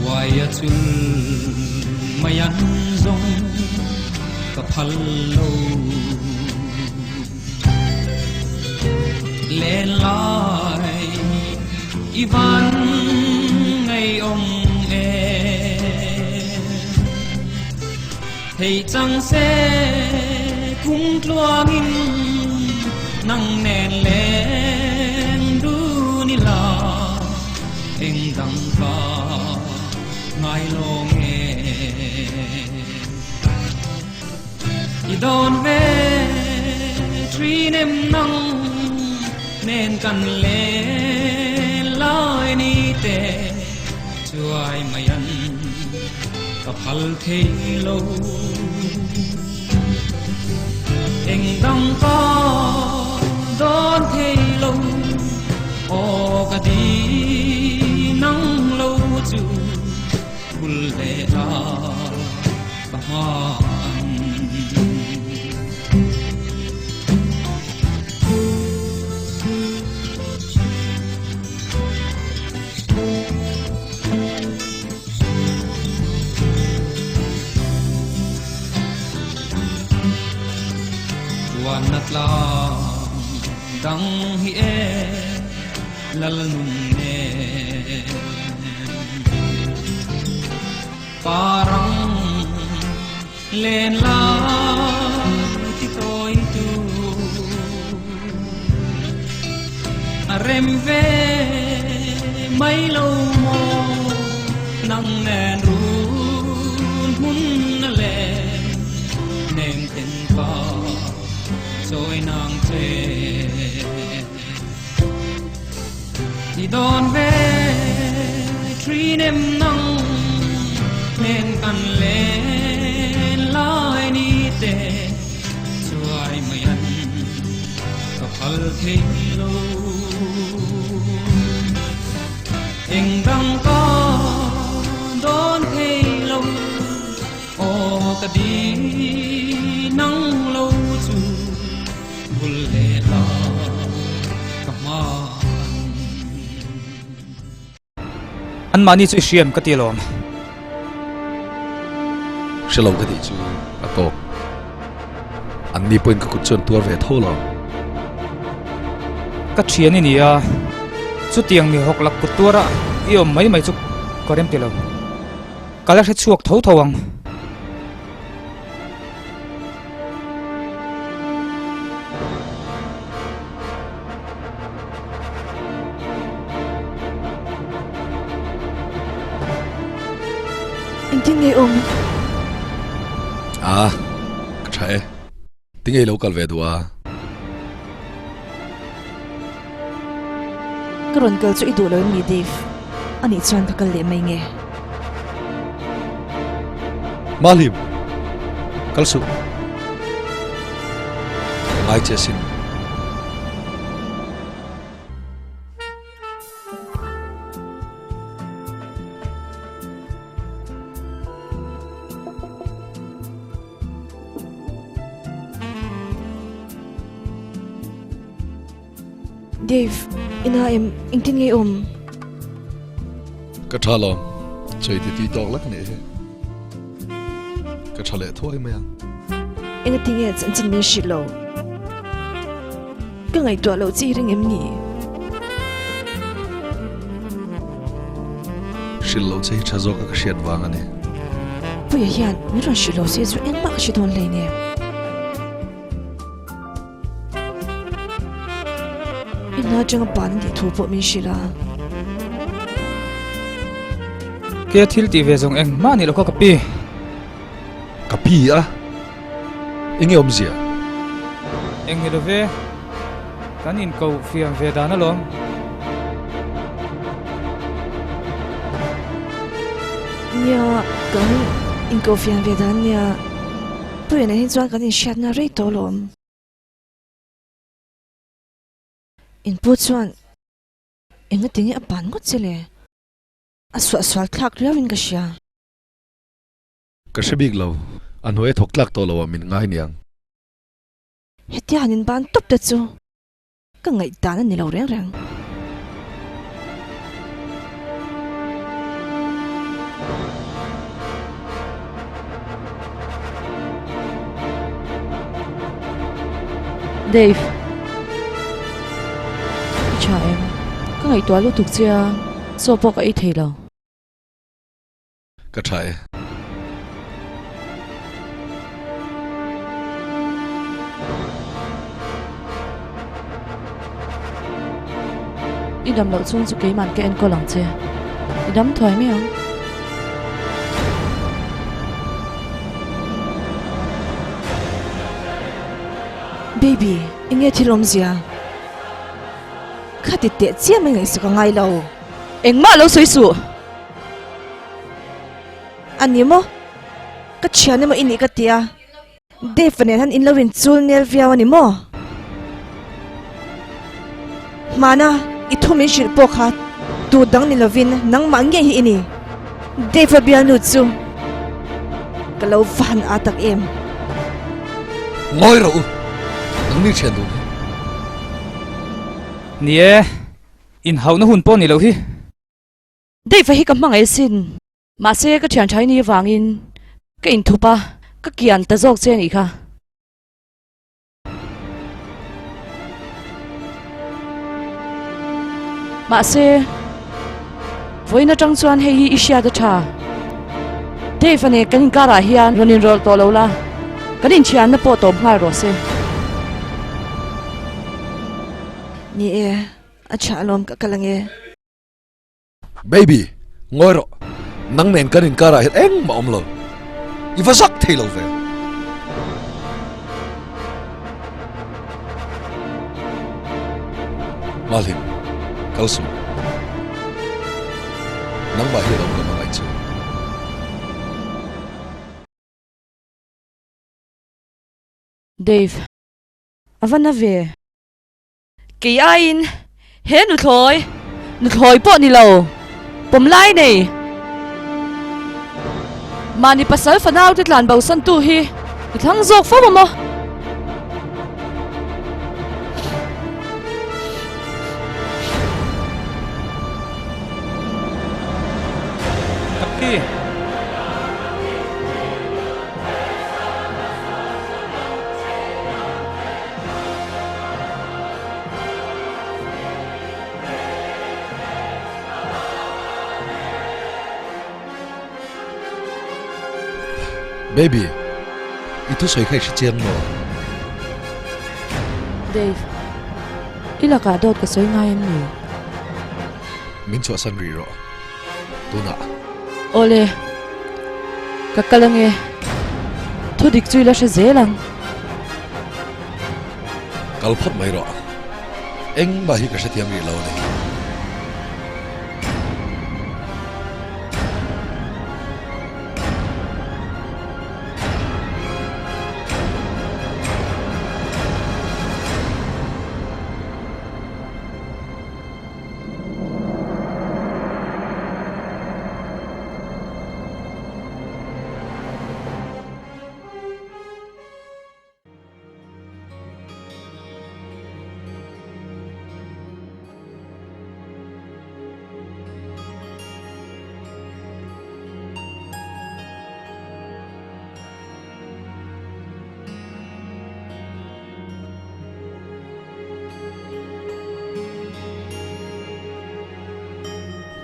Uaia chul mai an zawng ka phal lo. Len lai i van ngei awm e. Thei chang se kum tluangin nang nen leng dun ila eng dang ka ngai lo nge. I dawn ve thin em nang nen kan len lai ni te chuai mai an ka phal thei lo. Eng dang ka dawn thei lo aw ka di nang lo chu bul leh la ka hman. Tuanna tlang dang hi e lal nun nen parang len lai ti tawi tu a rem ve mai lo maw nang nen run hmun a len nem ten ka chawi nang che I dawn ve thin em nang nen kan len lai ni te chuai mai an ka phal thei lo. Eng dang ka dawn thei lo aw ka di nang lo chu. hman. Anmahni chu i hriam ka ti alawm. Hre lo ka tih chu a tawk. Anni pawhin ka kut chuan tuar ve tho lo. Ka thian i ni a, chutiang mi hawk lak kut tuara i awm mai mai chu ka rem ti lo. Ka la hre chhuak tho tho ang. Engtin nge awm? A, ka tha e. Tinge i lo kal ve duh a? Ka rawn kal chu i duh lo em ni Dave? Anih chuan ka kal leh mai nge? Mahlim, kal suh. Ka ngai che asin. Dave, ina em engtin nge i awm? Ka tha lo, chei ti tui tawk lek anih hi. Ka tha leh thuai mai ang. Engati nge chanchin min hrilh lo? Ka ngaihtuah loh chi ring em ni? Hrilh loh che hi tha zawk a ka hriat vang a ni. Puia hian min rawn hrilh lo se chu engmah ka hre dawn hleinem. I hna atanga ban a nih thu pawh min hrilh a. Ke thil tih ve zawng engmah nih loh kha ka pi. Ka pi a? Enge awmzia? Eng ni love, kan inko fiam ve dan alawm. Nia, kan inko fiam ve dan nia. Puia nen hi chuan kan inhriatna rei tawh alawm. Inpu chuan engati nge a ban ngawt che le? A suahsual thlak riauin ka hria. Ka hre bik lo, a hnuai a thawk tlak tawh lo ah min ngai niang. Hetia han inban tawp te chu ka ngaihdan a ni lo reng reng. Dave, i tha em? Ka ngaihtuah lutuk che a, chaw pawh ka ei thei lo. Ka tha e. I dam loh chhung chu keiman ka enkawl ang che. I dam thuai mai ang. Baby, enge thil awmzia? Kha ti teh chiam a ngaihsak a ngai lo. Engmah lo sawi suh. A ni maw? Ka thian emaw i nih ka ti a, Dave-a nen han in lo inchul nel viau a ni maw? Hmana i thu min hrilh pawh kha tu dang ni lovin nangmah ngei hi i ni. Dave-a bialnu chu ka lo va han â tak em? Ngawi rawh u, nangni thian dun hi. Ni e, inhauhna hun pawh ni loh hi. Dave-a hi ka hmangaih asin. Mahse ka thian thaini avangin ka inthup a, ka kian ta zawk che anih kha. Mahse vawiin atang chuan hei hi i hriat a tha. Dave-a nen kan inkarah hian rawn inrawlh tawh lo la, kan inthianna pawh tawp nghal rawh se. Ni e, a tha alawm ka kal ange. Baby, ngawi rawh. Nang nen kan inkarah hian engmah awm lo. I va zak thei lo ve. Malhim, kal suh. Nangmah hian awm ka hmangaih chu. Dave, a va na ve. Kei aiin he nuthlawi, nuthlawi pawh ni lo, pawm lai nei. Mahni pasal fanau te tlan bosan tu hi i thlang zawk fo maw? Baby, i thusawi kha i hre chiang maw? Dave, i lakah dawt ka sawi ngai em ni? Min chhuahsan rih rawh. Tunah. Awle, ka kal ange. Thudik chu i la hre zel ang. Kal phawt mai rawh. Engmah hi ka hrethiam rih lo a ni.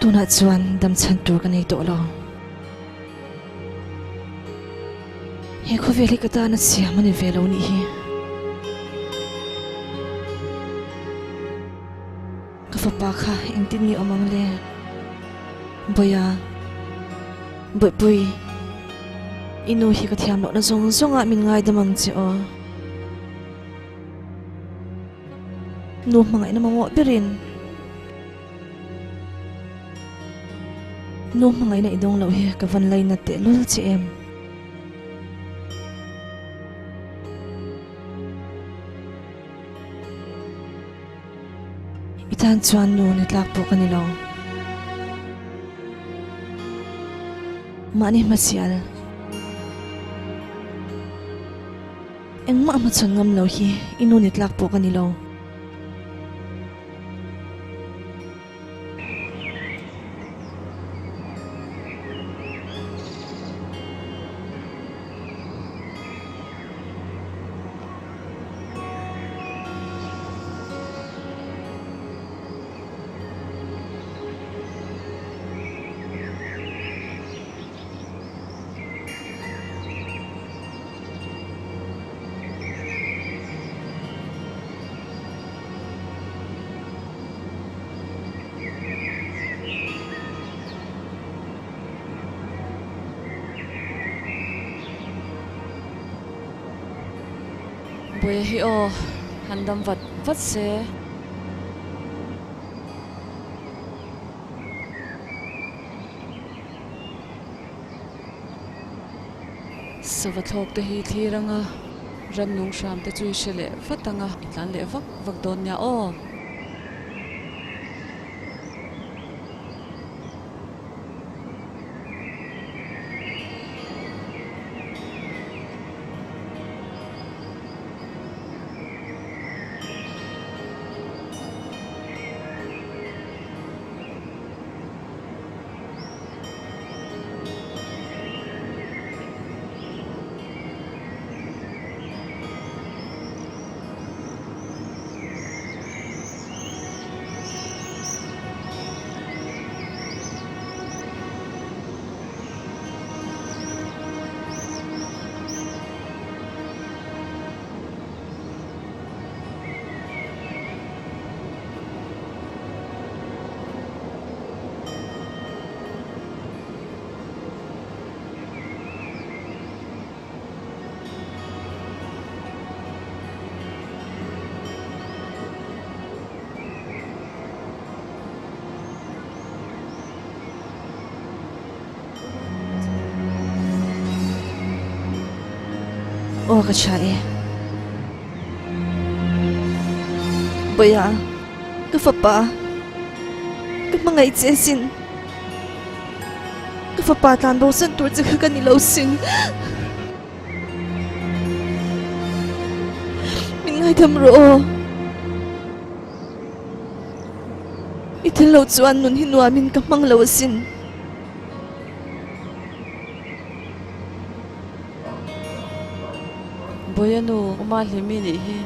Tunah chuan damchhan tur ka nei tawh lo. He khawvel hi ka tana siam a ni ve lo nih hi. Ka fapa kha engtin nge awm ang le? Bawia, Bawihpui, i nu hi ka thiam lohna zawng zawngah min ngaidam ang che aw. Nu hmangaihna mamawh berin. Nu hmangaihna i dawng loh hi ka van lainat tehlul che em? I tan chuan nu ni tlak pawh ka ni lo. Mahni hmasial. Engmah hmachhawn ngam lo hi i nu ni tlak pawh ka ni lo. Buaia hi aw, han dam vat vat se. Sava thlawk te hi thlir anga rannung hram te chu i hre leh vat anga i tlan leh vak vak dawn nia aw. Aw ka tha e. Bawia, ka fapa, ka hmangaih che sin. Ka fapa tlan bo san tur che kha ka ni lo sin. Min ngaitham rawh aw. I thil lo chuan nun hi nuamin ka hmang lo asin. Bawia nu, Uma Hlimi nih hi.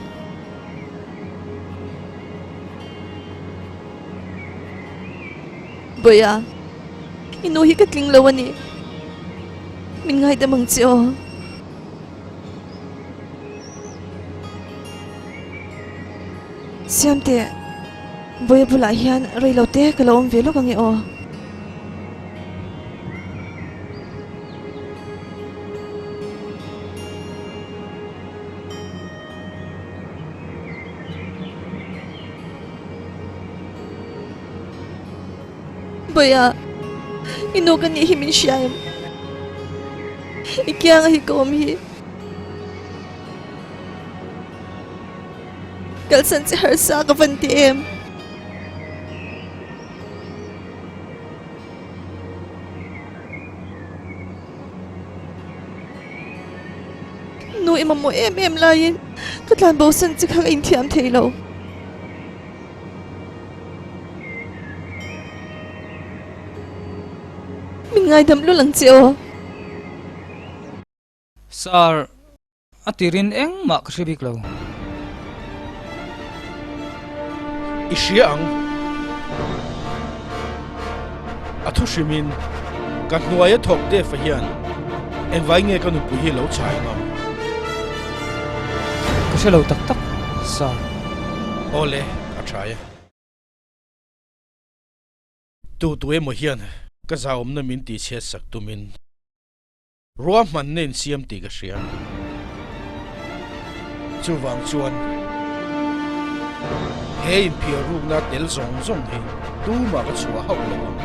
Bawia, i nu hi ka tling lo a ni. Min ngaidam ang che aw. Siamte, Bawiha bulah hian rei lo te ka lo awm ve lawk ange aw. Bawiha, i nu ka nih hi min hria em? I kianga hi ka awm hi. Kalsan che harsa ka van ti em? Nu i mamawh em em laiin ka tlan bosan che kha ka inthiam thei lo. Min ngaidam lul ang che aw. Sir, a tirin engmah ka hre bik lo. I hria ang. A thu hrimin ka hnuaia thawk Dave-a hian engvai nge ka nupui hi lo chhai ngam? Ka hre lo tak tak, Sir. Awle, a tha e. Tu tu emaw hian ka zahawmna min tihchhiat sak tumin Ruahmanna insiam tih ka hria. Chuvang chuan he inphiar rukna tel zawng zawng hi tumah ka chhuah hauh lo ang.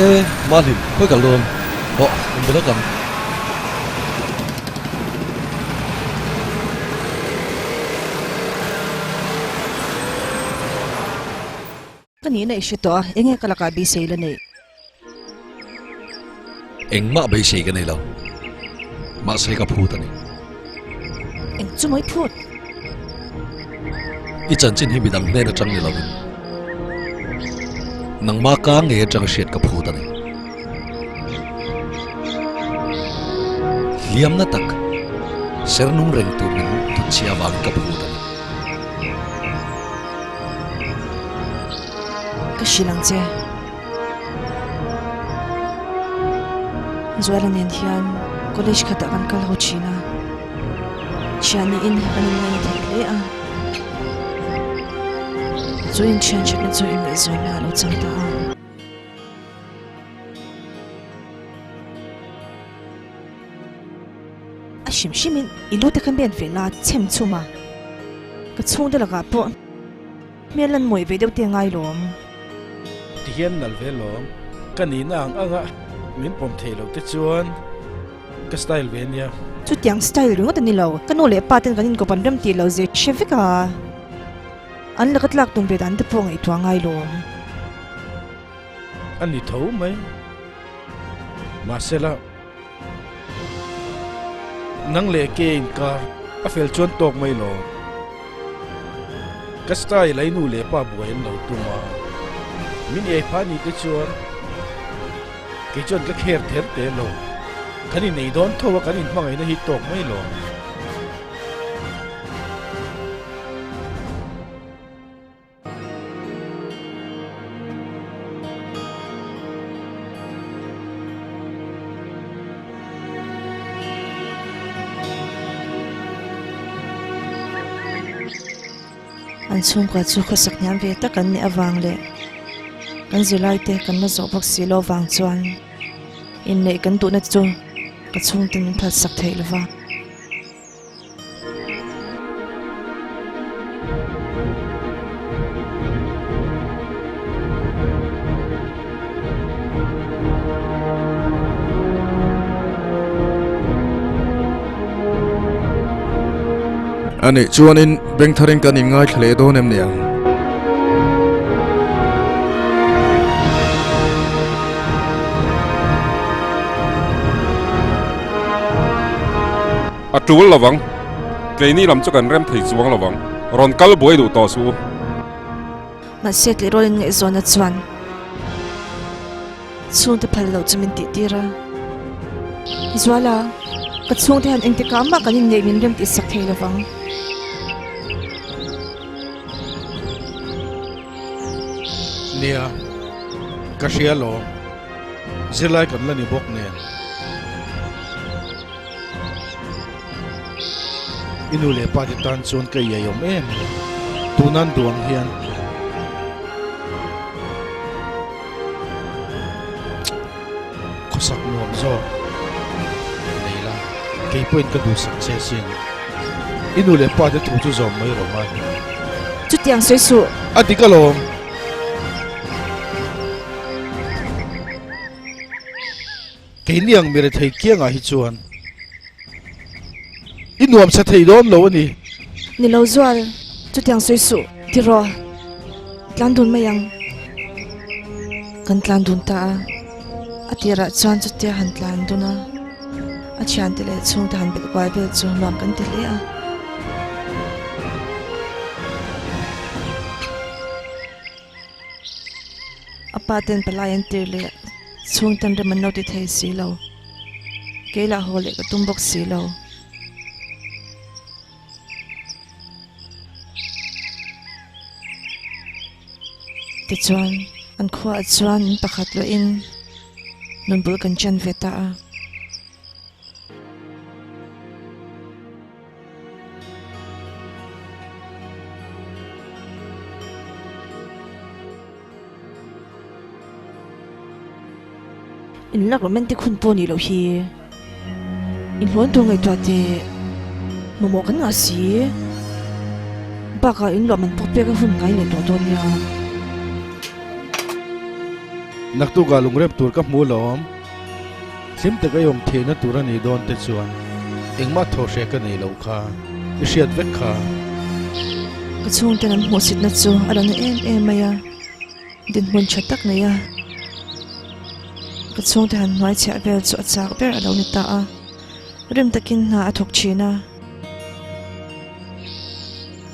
E, Mahlim, khawi kal dawn? Hawh, in be lawk ang. Ka nihna i hre tawh a, enge ka lakah beisei la neih? Engmah beisei ka nei lo, mahse ka phut a ni. Eng chu mawi phut? I chanchin hi midang hnen atang ni lovin nangmah ka ngei atanga hriat ka phut a ni. Hliamna tak ser nung reng tur min thutchhia avangin ka phut a ni. Ka hrilh ang che. Zuala nen hian college khatah kan kal ho thin a, thianniin kan inngaina thei hle a. Chu inthian hretna chu inngaihzawnna a lo chang ta a. A hrim hrimin i lu te kha men ve la chhem chhum a, ka chhungte lakah pawh hmel lan mawi ve deuh te a ngai lawm. Ti hian nal ve lawm, ka nihna ang anga min pawm theih loh te chuan ka style ve nia. Chutiang style ringawt a ni lo, ka nu leh pa ten kan inkawp an rem tih lo zir hre vek a, an laka tlak tum ve dan te pawh ngaihtuah a ngai lawm. A ni tho mai. Mahsela, nang leh ke inkar a fel chuan tawk mai lo. Ka style a i nu leh pa buai an lo tum a, min ei phah ni te chuan kei chuan ka kher ther teh lo. Kan inei dawn tho a, kan inhmangaihna hi tawk mai lo. An chhungkua chu khawsak hniam ve tak an nih avang leh kan zirlaite kan la zawh bawk si lo avang chuan inneih kan duhna chu ka chhungte min phalsak theih lo va. Anih chuanin beng tharin kan inngaithla leh dawn em ni ang? A tul lovang. Keini lam chu kan rem thei chuang lovang. Rawn kal buai duh tawh suh u. Mahse tleirawl in ngaihzawnna chuan chhungte phal loh chu min tih tir a. Zuala, ka chhungte hian engtikah mah kan inneih min rem tih sak thei lovang. Nia, ka hria lawm. Zirlai kan la ni bawk nen. I nu leh pa te tan chuan ka iai awm em a ni. Tunan duang hian. Khawsak nuam zawk nei la, kei pawhin ka duhsak che sin. I nu leh pa te thu chu zawm mai rawh mai. Chutiang sawi suh. A dik alawm. Keini ang mi rethei kiangah hi chuan i nuam sa thei dawn lo a ni. Ni lo zual, chutiang sawi suh ti rawh. Tlan dun mai ang. Kan tlan dun ta a, a tirah chuan chutia han tlan dun a, a thiante leh chhungte han belh kual vel chu nuam kan ti hle a. A pa ten palai an tir leh chhung ten rem an lo ti thei si lo. Kei lah haw leh ka tum bawk si lo. Tichuan an khuaah chuan in pakhat luahin nun bul kan chen ve ta a. In lak romantic hun pawh nih loh hi in hlawn tur ngaihtuah teh mamawh kan ngah si bakah in luah man pawh pek a hun ngai leh tawh dawn nia. Naktukah lungrep tur ka hmu lawm. Hlim tak a awm theihna tur a nih dawn te chuan engmah thaw hre ka nei loh kha i hriat vek kha. Ka chhungten an hmuhsitna chu a la na em em mai a, dinhmun tha tak nei a, ka chhungte han hnuai chhiah vel chu a chak ber a lo ni ta a, rim takin hna a thawk thin a,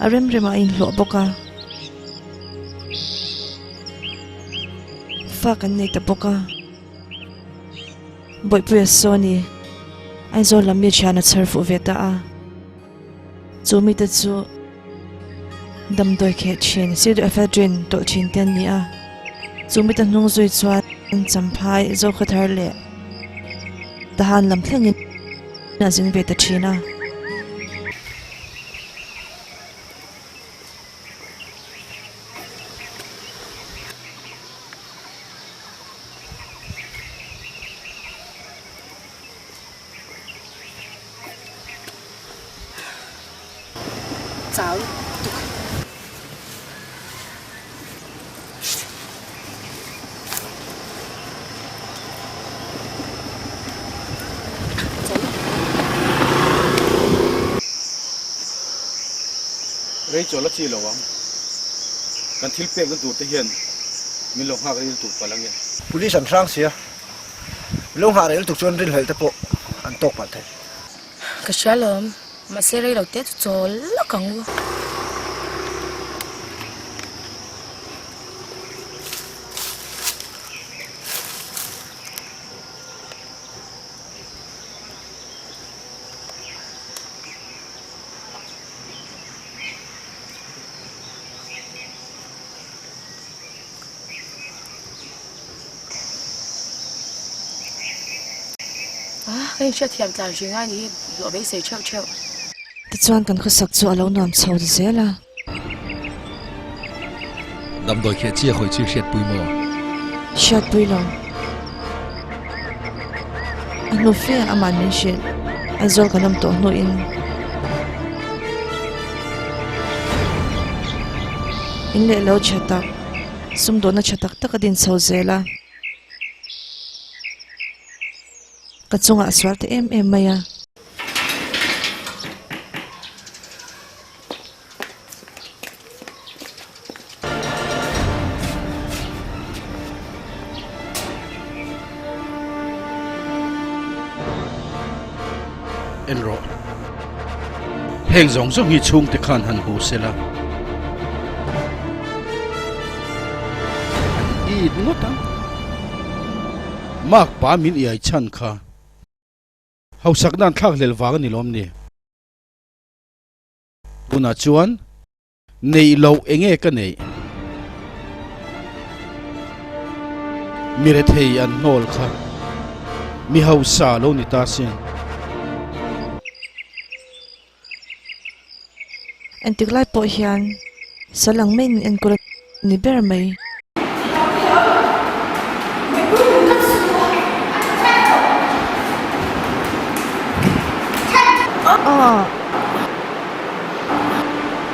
a rem remah a inhlawh bawk a, fa kan nei ta bawk a. Bawihpuia Sawni, Aizawl lam mi thian a chhar fuh ve ta a, chu mite chu damdawi kheh thin pseudoephedrine tawlh thin te an ni a, chu mite hnung zui chuan Champhai, Zokhawthar leh Tahan lam thlengin a zin ve ta thin a. Chau lutuk. Rei chawl a chi lo ang. Kan thil pekna tur te hian min lo nghak ril tur palh ange. Police an hrang sia, min lo nghah rel tuk chuan rinhlelh te pawh an tawk palh thei. Ka hria lawm, mahse rei lo te chu chawl lawk ang u. Ah, ka inhriat thiam tlan hri ngai ni hi hlawh beisei theuh theuh. Tichuan kan khawsak chu a lo nuam chho ta zel a. Damdawi kheh chi a hawi chu i hriatpui maw? Hriatpui lo. A hnu fe ah amah min hrilh. Aizawl kan awm tawh hnuin. In leh lo tha tak, sumdawhna tha tak tak a din chho zel a. Ka chungah a sual ta em em mai a. En rawh. Heng zawng zawng hi chhungte khan han hmu sela. An it ngawt ang. Mark pa min iai chhan kha. Hausak nan thlak hlel vang a ni lawm ni? Tunah chuan neih loh enge ka neih? Mi rethei an hnawl kha mi hausa lo ni ta sin. Engtik lai pawh hian sal ang mai min enkawl a ni ber mai.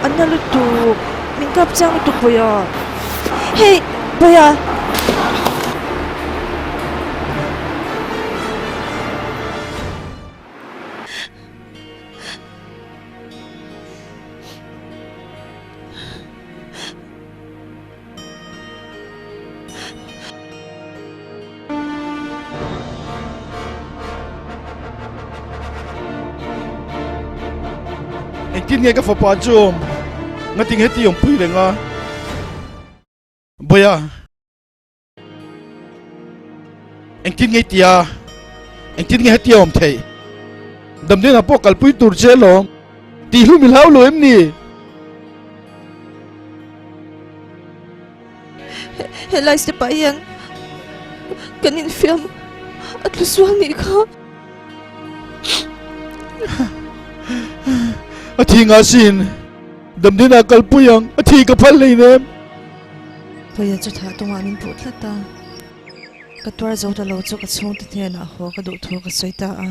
A na lutuk, min kap chiang lutuk Bawia. Hey Bawia! Engtin nge ka fapa chu awm? Ngatinge heti awmpui reng a? Bawia. Engtin nge tia? Engtin nge hetia awm theih? Damdawiinah pawh kalpui tur che alawm. Tih hlum i hlau lo em ni? Helai step ah hian kan infiam a tlu sual nih kha. A thi nga sin. Damdawiinah kalpui ang. A thi ka phal hleinem. Puia chu thah tawngah min puh tlat a, ka tuar zo ta lo chu ka chhungte hnenah haw ka duh thu ka sawi ta a.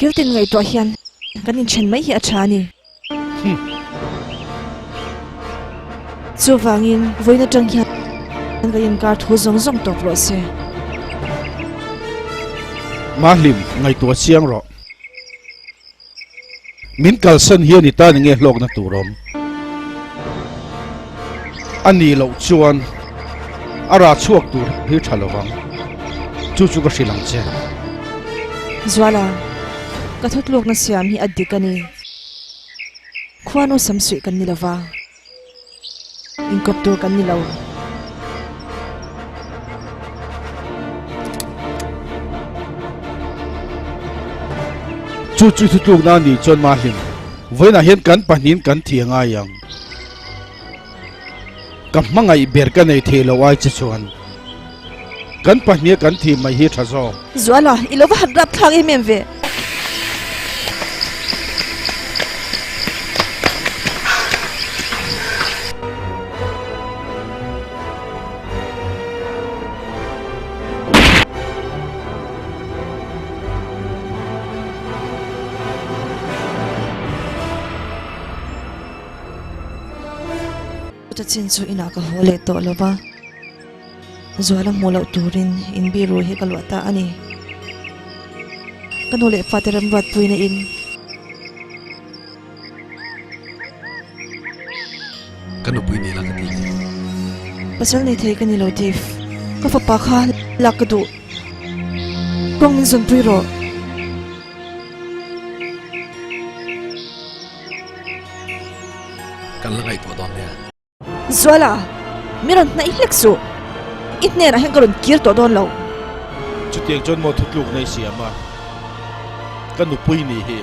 Kiltin ngaihtuah hian kan inthen mai hi a tha a ni. Chuvangin vawiin atang hian kan inkar thu zawng zawng tawp rawh se. Mahlim ngaihtuah chiang rawh. Min kalsan hian i tan enge hlawkna tur awm? A nih loh chuan a rah chhuak tur hi tha lo vang. Chu chu ka hrilh ang che. Zuala, ka thutlukna siam hi a dik a ni. Khuanu samsuih kan ni lo va. Inkawp tur kan ni lo. Chu chu thutlukna a nih chuan Mahlim, vawiinah hian kan pahnihin kan thi a ngai ang. Ka hmangaih ber ka nei thei lo ai che chuan kan pahniha kan thi mai hi tha zawk. Zuala, i lo va han rap thlak em em ve. Chuta chin chu inah ka haw leh tawh lo va, Zuala hmuh loh turin inbiru hi ka luah ta a ni. Ka nu leh fate remruatpuina in. Ka nupui ni la ka ti ni. Pasal nei thei ka ni lo Dave. Ka fapa kha lak ka duh. Kawng min zawnpui rawh. Kan la ngaihtuah dawn nia. Zuala, mi rawn hnaih hlek suh. I hnenah hian ka rawn kir tawh dawn lo. Chutiang chuan maw thutluk nei siam a, ka nupui ni hi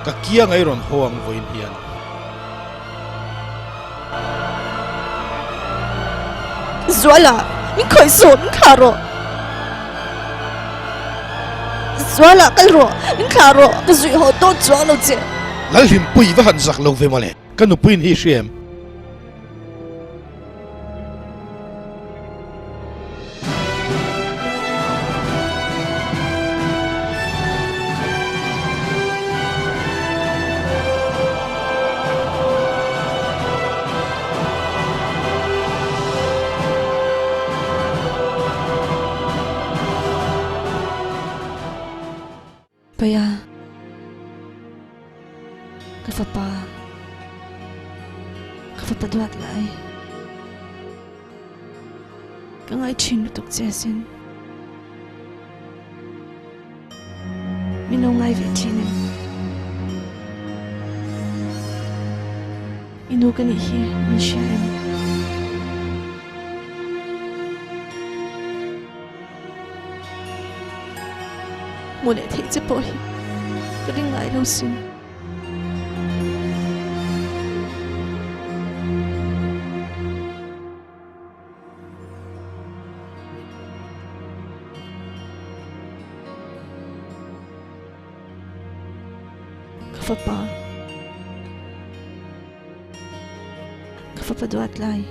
ka kiang ei rawn haw ang vawiin hian. Zuala, min khawih suh, min thlah rawh. Zuala, kal rawh, min thlah rawh, ka zuih haw dawn chuang lo che. Lalhlimpui va han zak lo ve mawle. Ka nupuiin hi hria em? Paia. Ka fapa, ka fapa duat lai. Ka ngai thin lutuk che asin. Min lo ngai ve thin em? I nu ka nih hi min hria em? Hmuh leh theih che pawh hi ka ring ngai lo sin. Ka fapa. Ka fapa duat lai.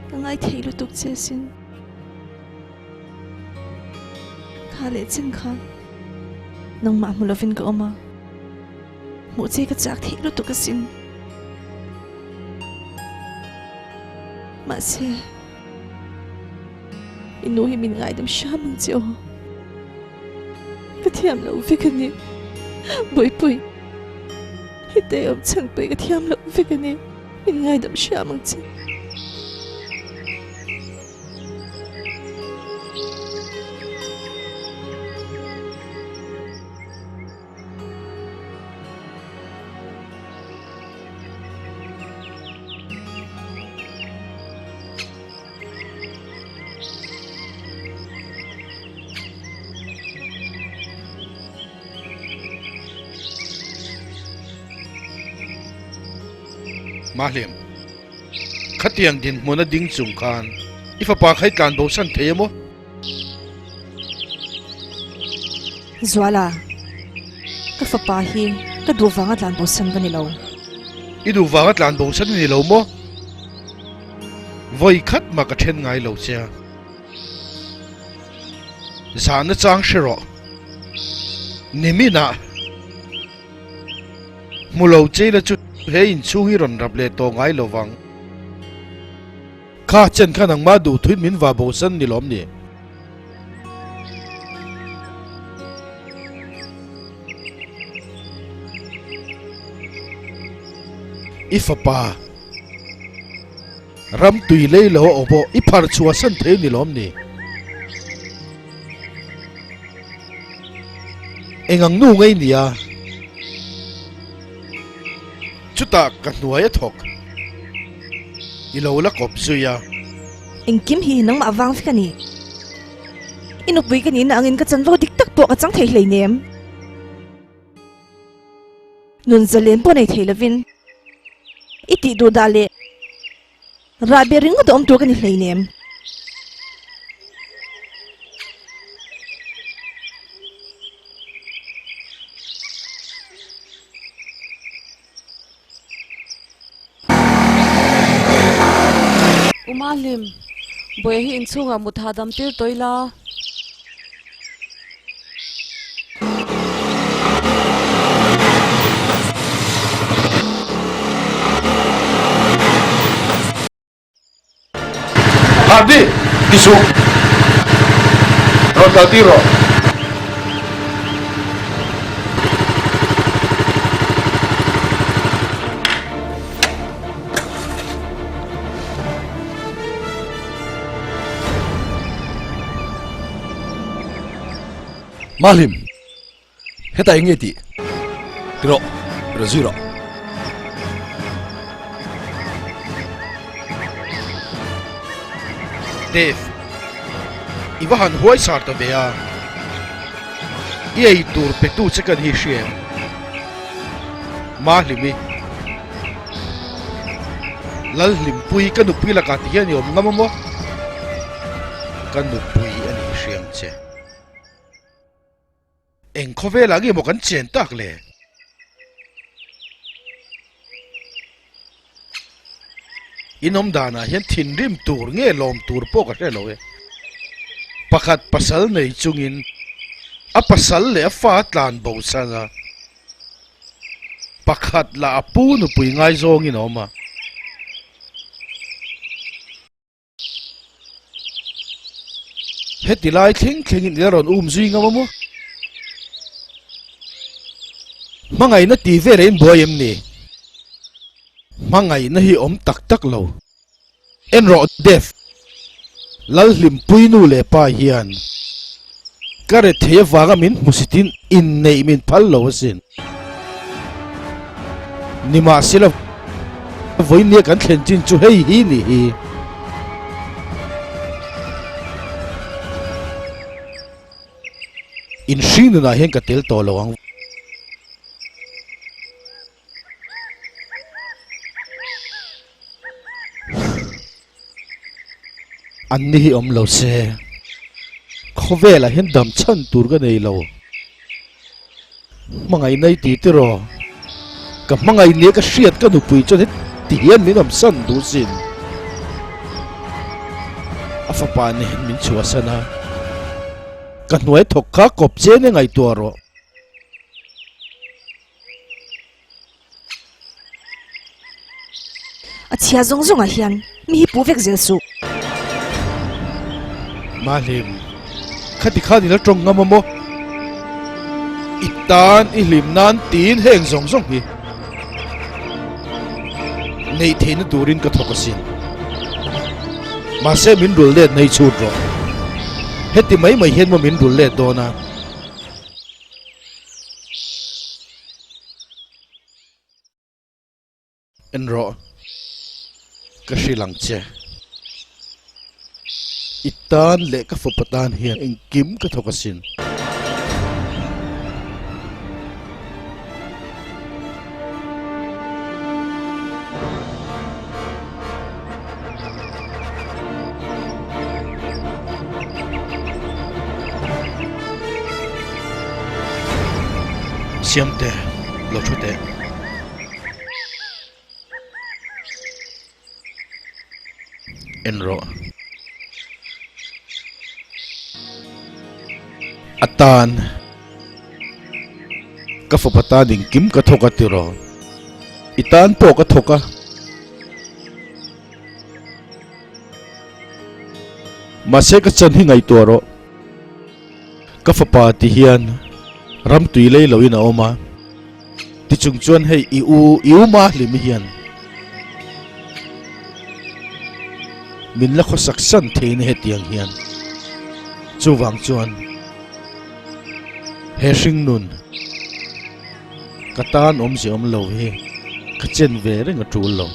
Ka ngai thei lutuk che sin. Kha leh chen kha nangmah hmu lovin ka awm a. Hmuh che ka chak theih lutuk asin. Mahse, i nu hi min ngaidam hram ang che aw. Ka thiam loh vek a ni. Bawihpui, hetei awm chhan pawh ka thiam loh vek a ni. Min ngaidam hram ang che. Mahlim, khatiang dinhmun a ding chung khan i fapa kha i tlan bo san thei emaw? Zuala, ka fapa hi ka duh vanga tlan bo san ka ni lo. I duh vanga tlan bo san i ni lo maw? Vawi khat mah ka then ngai lo che a. Zahna chang hre rawh. Niminah hmu lo che ila chu he inchhung hi rawn rap leh tawh ngai lo vang. Kha chen kha nangmah duh thuin min va bo san ni lawm ni? I fapa ram tui lei lo a awm pawh i phar chhuah san thei ni lawm ni? Engang nu ngei nia? Chutah ka hnuai a thawk. I lo la kawp zui a. Engkim hi nangmah vang vek a ni. I nupui ka nihna angin ka chanvo dik tak pawh ka chang thei hleinem. Nun zalen pawh nei thei lovin i tih duh dah leh rahbi ringawt a awm tur ka ni hleinem. U Mahlim, Bawiha hi inchhungah mut hahdam tir tawh ila. Hardy, ti suh. Rawn kal tir rawh. Mahlim, Hetah eng nge tih? Ti rawh, rawn zui rawh. Dave, i va han huai sar ta ve a, i ei tur pe tu che kan hi hria em? Mahlimi, Lalhlimpui ka nupui lakah ti hian i awm ngam a maw? Ka nupui a ni hriang che. Eng khawvelah nge maw kan chen tak le? In awm danah hian thinrim tur nge lawm tur pawh ka hre lo e. Pakhat pasal nei chungin a pasal leh a fa a tlan bo san a, pakhat lah a pu nupui ngaizawngin a awm a. Heti lai thleng thlengin ila rawn um zui ngam a maw? Hmangaihna tih vel a inbuai em ni? Hmangaihna hi awm tak tak lo. En rawh Dev, Lalhlimpui nu leh pa hian ka rethei avanga min hmusitin inneih min phal lo asin. Nimahsela vawinia kan thlen chin chu hei hi ni hi. Inhring nunah hian ka tel tawh lo ang. An ni hi awm lo se, khawvelah hian dam chhan tur ka nei lo. Hmangaihna i ti tiraw? Ka hmangaih nia ka hriat ka nupui chuan heti hian min awmsan duh sin. A fapa nen min chhuahsan a, ka hnuai thawk kha kawp chen e ngaihtuah rawh. A chhia zawng zawngah hian mi hi puh vek zel suh. Mahlim, khati khan i la tawng ngam a maw? I tan i hlim nan tiin heng zawng zawng hi neih theihna turin ka thawk asin. Mahse min rul let nei chhut rawh. Heti mai mai hian maw min rul let dawn a? En rawh, ka hrilh ang che. I tan leh ka fapa tan hian engkim ka thawk asin. Siamte, lo thu teh. En rawh. A tan. Ka fapa tan engkim ka thawk a tiraw. I tan pawh ka thawk a. Mahse ka chan hi ngaihtuah rawh. Ka fapa ti hian ram tui lei loin a awm a, tichung chuan hei i u i u Mahlim hian min la khawsak san thei na hetiang hian. Chuvang chuan he hringnun ka tan awmze awm lo hi ka chen ve reng a tul lo.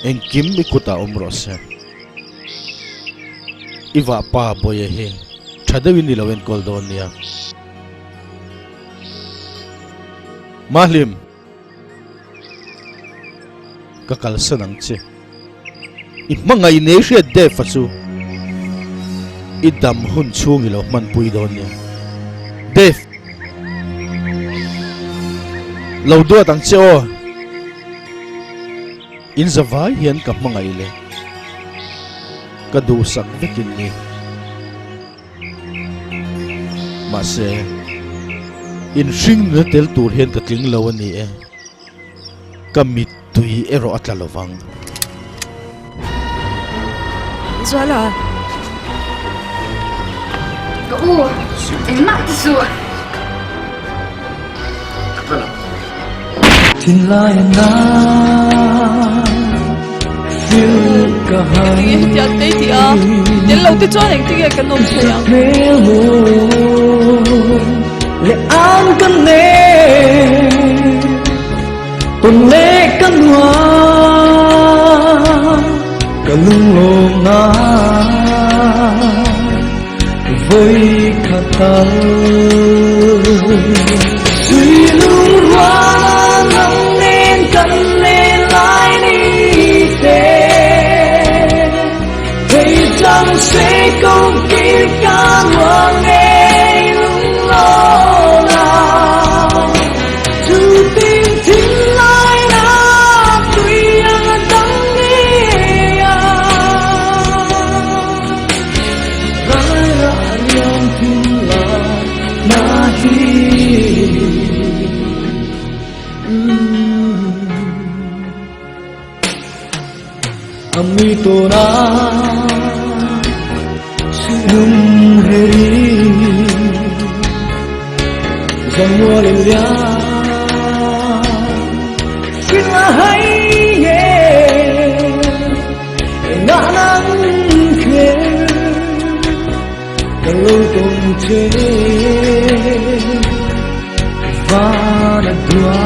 Engkim i kutah awm rawh se. I vahpa Bawia hi tha deuhin i lo enkawl dawn nia. Mahlim, ka kalsan ang che. I hmangaih nei hriat Dave-a chu i dam hun chhung i lo hmanpui dawn nia. Dave, lo duat ang che aw. In zavai hian ka hmangaih le. Ka duhsak vekin ni. Mahse, in hring nuna tel tur hian ka tling lo a ni e. Ka mittui erawh a tla lovang. Zuala. Ka u, engmah ti suh. Ka kal ang. Thinlai na feel ka hai. Engtinge hetiang te i tih a? Tel lo te chuan engtinge kan awm thei ang? Le an ka ne Tun le ka nuam Ka lunglawm na Vawi khat tal Sui lung rual nang nen kan len lai ni te Thei chang se ko kir ka nuam ngei lung lo la Chu tin thin lai na tui ang a dang ngei a Rai ra liam thin lai na hi Ami tona lung heri Zamual liam Xin là hay nghe Ngã nắng khê Lâu tông chế Và đã đuôi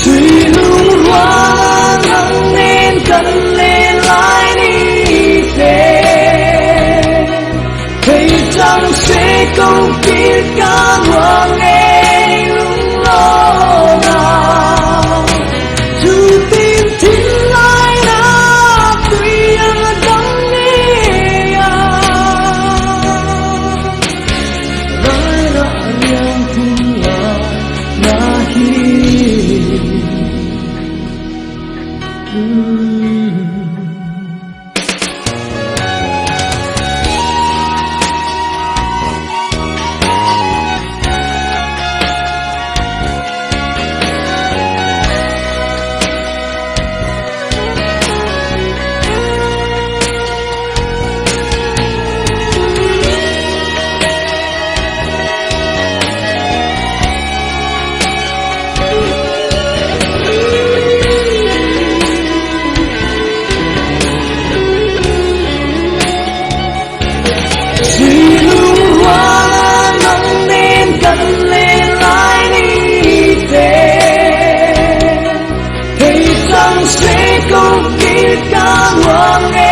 Suy lung hoa nắng nên cần lên lại đi thế Thấy chẳng sẽ câu biết cả mùa nghe lung lo nào Dù tin thiên lai na tuy ang đắng nghe à Lai na yang thiên lai na hi Suy lung hoa nắng nên cần lên lại đi thế Thấy rằng sẽ không biết cả mùa nghe.